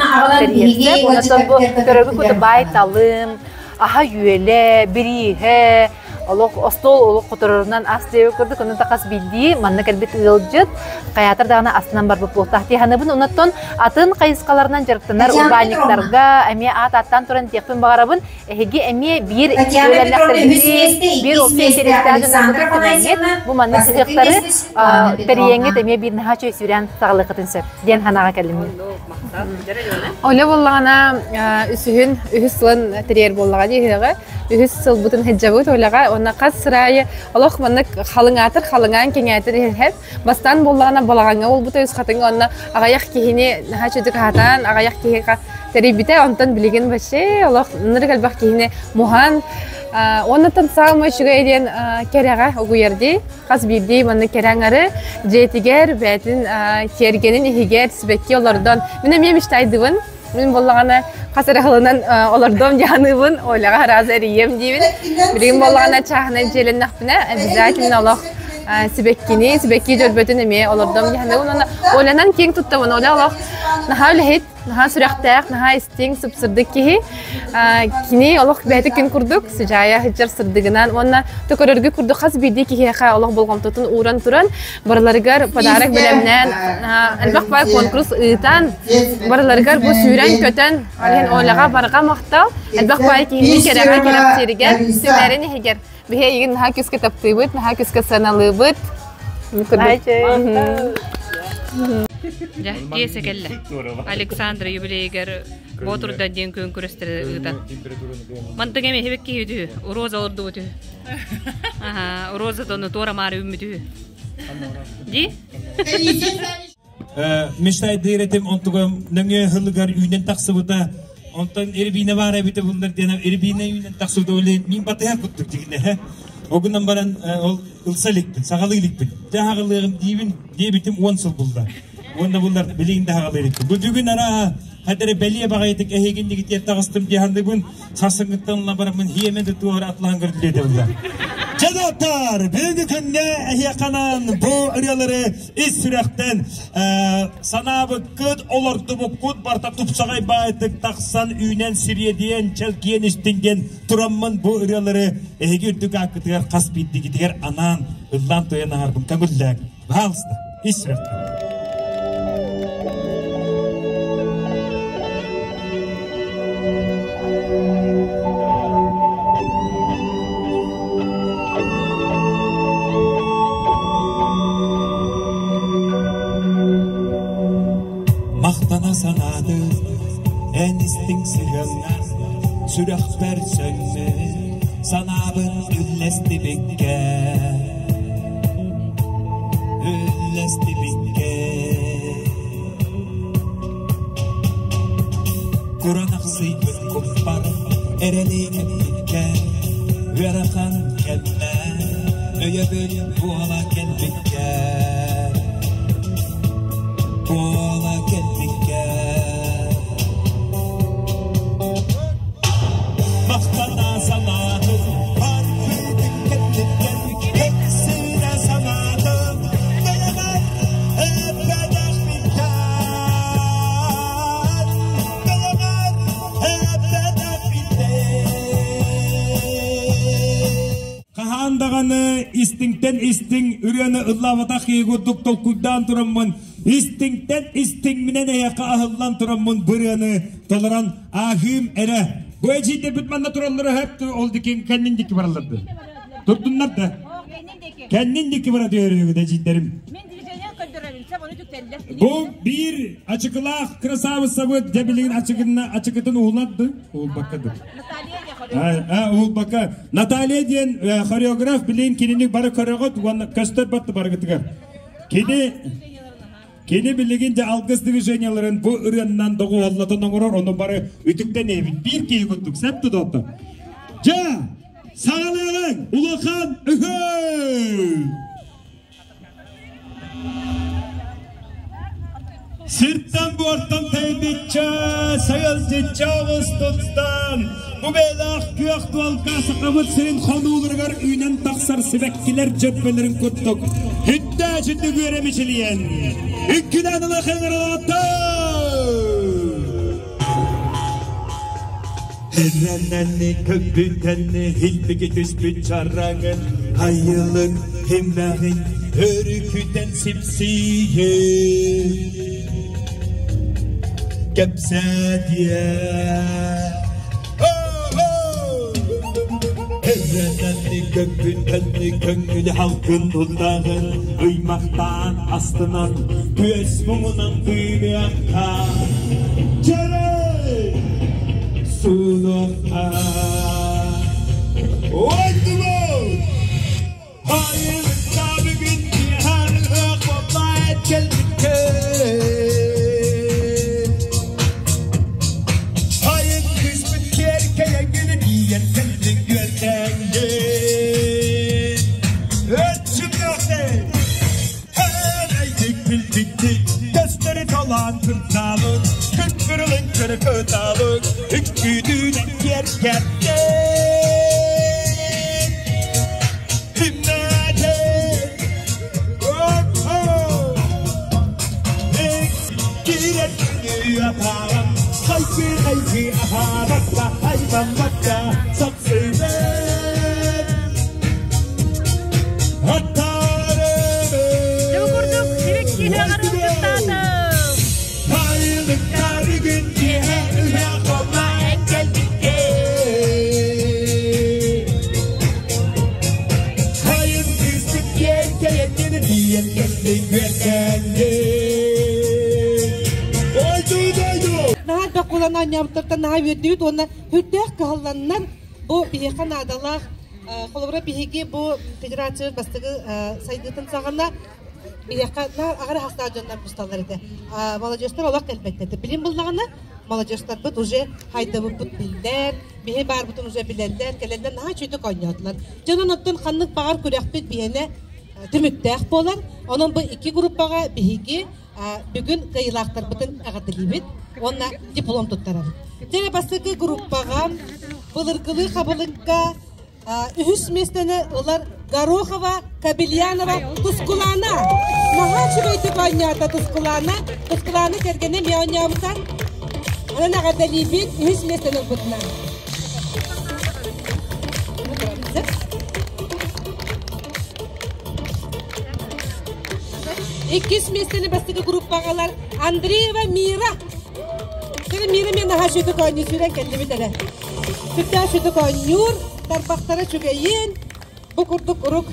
Онтон бу көрөргө куту баай талым, аһа-үөлэ, бирииһэ, олох остуол олох хоторорунан ас диэбит курдук, онон хас биирдии манна кэлбит ыалдьыт хайаатар даҕаны астынан барбыт буолтаах дии саныыбын. Онон атын хайысхаларынан дьарыктанар урбаанньыктарга эмиэ аат ааттаан туран диэхпин баҕарабын. Эһиги эмиэ биир үөрэннэхтэргитин, биир уопсай интэриэстээх дьонноргутун түмэҥҥит, бу маннык ыһыахтары тэрийэҥҥит эмиэ биир наһаа үчүгэй сүүрээн саҕалыаххытын сөп диэн санааҕа кэллим. Оля буоллаҕына үсүһүн үһүс сылын тэрийэр буоллаҕа дии ыһыаҕы. Үһүс сылбытын сылдьабыт Оляҕа уонна хас сыраайы олох маннык халыҥаатар халыҥаан кэҥээтэр иһэр. Бастаан буоллаҕына балаҕаҥҥа буолбута үс хатыҥ уонна аҕыйах киһини наһаа үчүгдүк аһатан аҕыйах киһиэхэ тэрийбитэ. Онтон билигин вообще олох ынырык элбэх киһини муһан уоннаттан саамай үчүгэй диэн кэрэҕэ угуйар дии. Хас биирдии маннык кэрэ аҥары дьиэтигэр, бэйэтин тиэргэнин иһигэр сибэкки олордон мин эмиэ мечтайдыбын. Мин буоллаҕына хас эрэ сылынан олордом дьаһаныыбын, Оляҕа сразу эрийиэм диибин. Билигин буоллаҕына чааһынай дьиэлэннэхпинэ обязательно олох сибэккини, сибэкки дьөрбөтүн эмиэ олордом дьаһаныыбын. Уонна Олянан киэҥ туттабын. Оля олох наһаа үлэһит, наһаа сүрэхтээх, наһаа истиҥ, сып-сырдык киһи. Кини олох бэйэтэ күн курдук сыдьаайа сылдьар сырдыгынан уонна төкөрөргө курдук хас биирдии киһиэхэ олох болҕомтотун ууран туран барыларыгар подарок бэлэмнээн элбэх бай конкурс ыытан барыларыгар бу сүүрэн-көтөн ол иһин Оляҕа барҕа махтал элбэх бай киһини кэрэҕэ кэрэхсииригэр түмэрин иһигэр биһи эйигин наһаа күүскэ таптыыбыт наһаа күүскэ сыаналыыбыт Дьэ, киэсэ кэллэ. Александра юбилейыгар Боотурдан диэн күөн күрэстэри ыытан. Мантыҥ эми хибик киһи үтүһү, роза олордубут үһү. Аха, роза тону туора маары үүммүт үһү. Ди? Мечтайдыыр этим, онтуга нөҥүө хылыгар үүнэн тахсыбыта. Онтон Ирбине баар эбитэ буллар диэн Ирбине үүнэн тахсыбыта ол мин батыһар куттук дигинэ. Огунан баран ол ылса иликпин, саҕалыы иликпин. Дьэ хаҕылыаҕым диибин, диэбитим 10 сыл булла. Уонна буллар билигин да хаҕалыы иликпин. Бу бүгүн арааһа хадары бэлиэ баҕайытык эһигиннигитиэр таҕыстым диэханныбын сарсыҥҥыттан ыла бараммын хиэмэ да туора атлаан көрдүлүөтэ булла. Чедоттар, бүгүнкү күҥҥэ эһиэханан бу ырыалары ис сүрэхтэн санаабыккыт, олордубуккут барта тупсаҕай баайтык тахсан үүнэн сириэдийэн чэлгиэн истин диэн тураммын бу ырыалары эһиги үрдүк ааккытыгар хас биирдигитигэр анаан ыллаан туйан аһарбын көҥүллээҥ. Пожалуйста, ис сүрэхтэн. Махтана санаатым эн истиҥ сыһыаҥҥар сүрэхпэр сөҥмүт санаабын үллэстибиккэ үллэстибиккэ Куранахсыйбыт куппар эрэли кэппиккэ ыарахан кэммэ өйөбүл буола кэлбиккэ буола кэлбиккэ Махтана санаатым барбытын кэнниттэн кэпсиирэ санаатым бэйэбэр эппэтэх Хаһаан даҕаны истиҥтэн истиҥ ырыаны ыллаабатах киһи курдук толкуйдаан тураммын, истиҥтэн истиҥминэн эһиэхэ аһыллан тураммын бу ырыаны толорон ааһыым эрэ. Бу эдьиийдэрбит манна тураллара сөп ол дикин кэннин дикки бараллар да. Турдуннар да. Кэннин дикки бара түһөрүгүт эдьиийдэрим. Бу биир ачыкылаах красавицабыт дьэ билигин ачыкынна ачыкытын уһуларды уһулбакка ды. Уһулбакка. Наталья диэн хореограф билигин кинини бары көрөҕүт уонна көстөр батты барыгытыгар. Кини Кини билигин дьэ алгыс движенияларын бу ырыаннан доҕуһуоллатан оҥорор, ону бары үтүктэн иһэбит. Биир киһи курдук, сөп тутуоттар. Дьэ, саҕалыаҕыҥ, улахан ыһыы! Сиртэн-буортан тэйбиччэ, сайылдьычча оҕус туттан, бу бэйэлээх күөх дуолга сахабыт сирин хонууларыгар үүнэн тахсар сибэккилэр дьөппөлөрүн курдук үттээчитик үөрэ мичилийэн, үҥкүлээн ыла хыҥыралаатта! Эрэнэнни көппүтэнни илбиги түспүт чараҥын айылын химмэҕин өрүкүтэн сипсийэ кэпсэтиэ Эрэнэнни көппүтэнни көҥүл халкын тутаҕын ыймахтаан астынан күөс муҥунан тыыныахха Чэрэй! Сулуохха Ойдубут! Айылыкта бүгүн киэһэ буолла кэлбиккэ Айын кыыспыт киэркэйэҥҥин тиийэн кэллиҥ үөрдэҥҥин Өччүмүөхтэй Эрэйдик билбиттик Көстөрү талаан кырдаалык Күппүрүлүн көрө кытаалык Үккүтүнэн киэркэттин Himnäden Киирэр күнү атааран Хайгы-хайгы аһаабакка Айбаммакка сапсыйбыт Дьэ бу курдук сибэкки ыһыаҕар ыалдьыттаатым. Айылыкка бүгүн киэһэ ыһыах буолла эн кэлбиккэ Хайын кыыспыт киэркэйэн тиийэн кэллиҥ үөрдэҥҥин Ойду дойду Наһаа элбэх кулан оонньообуттартан наһаа үөрдүбүт уонна үрдээх кыһалланнар бу биһиэхэ наадалаах холобура биһиги бу федерация бастакы сайдыытын саҕана биһиэхэ наар аҕар хастаах дьоннор мусталлар этэ. Молодежтар олох кэлбэттэр. Билим буллаҕына. Маладьыастарбыт уже хайдабыппыт биллэр, биһи баарбытын уже билэллэр, кэлэллэр наһаа үчүгэй оонньоотулар. Дьонон оттон ханнык баҕар күрэхпит биһиэнэ түмүктээх буолар. Онон бу икки группаҕа биһиги бүгүн кыайыылаахтарбытын эҕэрдэлиибит уонна диплом туттарабыт. Дьэ бастакы группаҕа былыргылыы хабылыкка үһүс миэстэни ылар Горохова Кабельянова Тускулана. Наһаа үчүгэйдик оонньоото Тускулана. Тускулана кэргэнэ эмиэ оонньообута. Онон эҕэрдэлиибит үһүс миэстэни ылбытынан. Иккис миэстэни бастакы группаҕалар Андреева Мира. Кини Мира мен наһаа сүтүк оонньуу сүүрэн кэллибит эрэ. Сүрдээх сүтүк оонньуур, тарбахтара үчүгэйин. Бу курдук урук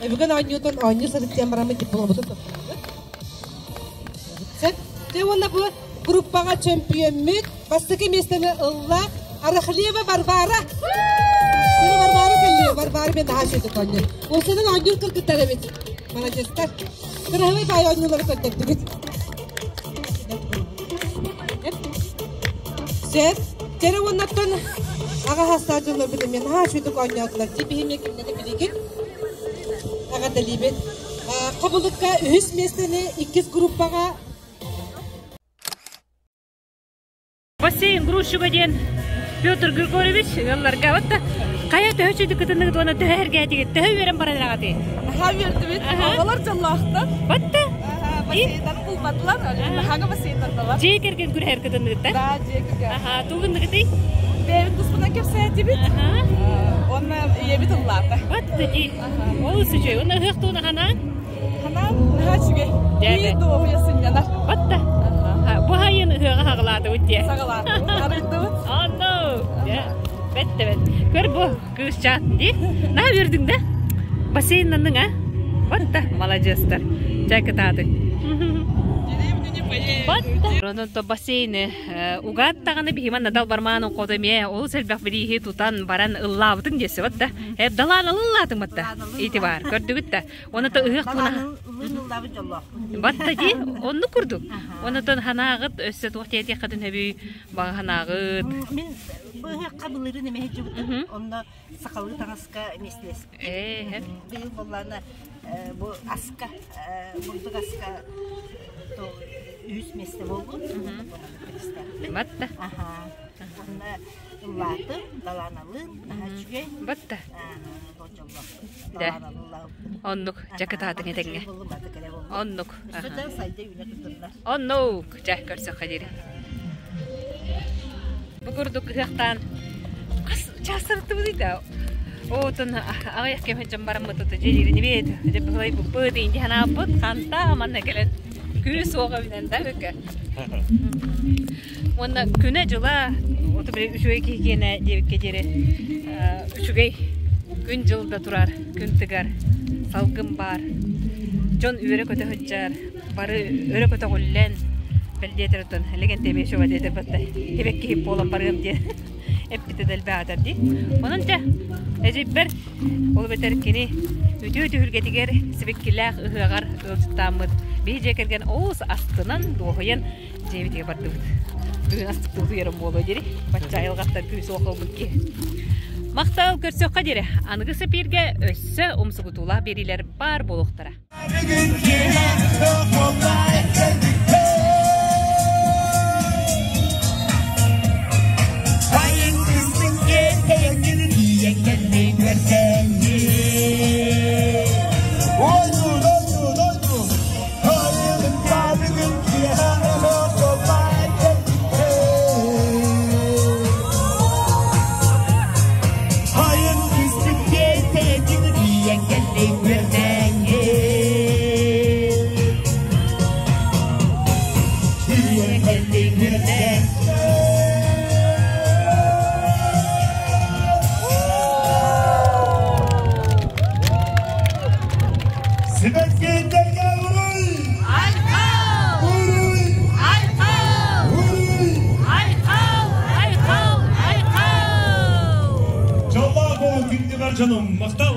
өбүгэн оонньуутун оонньуу сырыттыан бараммыт дипломутун туттарабыт. Дьэ уонна бу группаҕа чөмпүйөммүт бастакы миэстэни ылла Арахлева Варвара. Кини Варвара кэллиэ, Варвара мен наһаа үчүгэйдик оонньуур. Уолсанан оонньуур кыргыттар эбит. Маладьыастар. Кыраһыбай баай оонньуулары көрдөрдүгүт. Сөп. Кэрэ уоннаттан аҕа хастаах дьоннорбут эмиэ наһаа үчүгэйдик оонньоотулар. Дии биһиги кинилэри билигин эҕэрдэлиибит. Хабылыкка үһүс миэстэни иккис группаҕа Бассейн грузчига диэн Петр Григорьевич ыалларга вот хайа төһө чүйдүк кытынныгыт уонна төһө эргээтигит төһө үөрэн баран эрэҕитий Наһаа үөрдүбүт. Оҕолор дьоллоохтор. Батта. Бассейннарын булбатылар. Наһааҥы бассейннардылар. Дьиэ кэргэн күрэһэр кытынныгыттар? Да, дьиэ кэргэн. Аха, тугунныгытый? Бэйэбит туспунан кэпсээтибит. Уонна ийэбит ыллаата. Батта дии. Олус үчүгэй. Уонна ыһыах тугун ханаан? Ханаан наһаа үчүгэй. Киһи дуоһуйа сынньанар. Батта. Бу хайын ыһыаҕа хаҕылаатыбыт дии. Саҕалаатыбыт. Арыйдыбыт. Онно. Бэтте бэт. Көр бу кыысчаан дии. Наһаа үөрдүҥ да? Бассейннанныҥ а? Батта, маладьыастар. Чай кытаатыҥ. Батта. Онон то бассейны угаат даҕаны биһи манна далбармаанын хоту эмиэ олус элбэх бирииһи тутан баран ыллаабытыҥ диэссе батта. Эп далаан ыллаатыҥ батта. Ити баар. Көрдүгүт да. Оното ыһыах туна Батта дии, оннук курдук. Онотон ханааҕыт өссө туох диэтиэххитин сөбүй баҕа ханаҕыт. Мин бу ыһыахха былырыын эмэ сылдьыбытым. Онно сахалыы таҥаска миэстэлэспитим. Быйыл буоллаҕына бу аска, бурдук аска үһүс миэстэ буолбут. Батта. Онно ыллаатым, далааналыын, наһаа үчүгэй. Батта. Дэ. Оннук, дьэ кытаатыҥ этэҥҥэ. Оннук. Оннук, дьэ көрсөххө диэри. Бу курдук ыһыахтаан хас чаас сырыттыбытый да Оотун аҕыйах кэм дьон бараммыт дьиэлиирин бит дьэ быһылайбыппыт инди ханааппыт ханта манна кэлэн күүс уоҕа билэн да бүккэ Уонна күнэ-дьыла оту били үчүгэй киһи киэнэ диэбиккэ диэри үчүгэй күн-дьыл да турар, күн тыгар, салгын баар. Дьон үөрэ-көтө сылдьар, бары өрө көтөҕүллэн, бэл диэтэр оттон Лэгэнтэй эмиэ шоба диэтэр батта хибэк киһи буолан барыам диэн эппитэ да элбэҕэтэр дии. Онон дьэ, эдьиийбэр ол эбэтэр кини үтүө түһүлгэтигэр сибиккилээх ыһыаҕар ыалдьыттааммыт биһи дьиэ кэргэн олус астынан, дуоһуйан дьиэбитигэр бардыбыт. Бүгүн астыктыбыт уйарым буолуо диэри. Бачча айылҕаттан күүс уох ылбыт киһи. Махтал көрсөххө диэри аныгы сапииргэ өссө умсугутуулаах биэриилэр баар буолуохтара. Сибэккиндэргэ уруй! Айхал! Уруй! Айхал! Уруй! Айхал! Айхал! Айхал! Дьоллоох буолун күндү бар дьонум, махтал!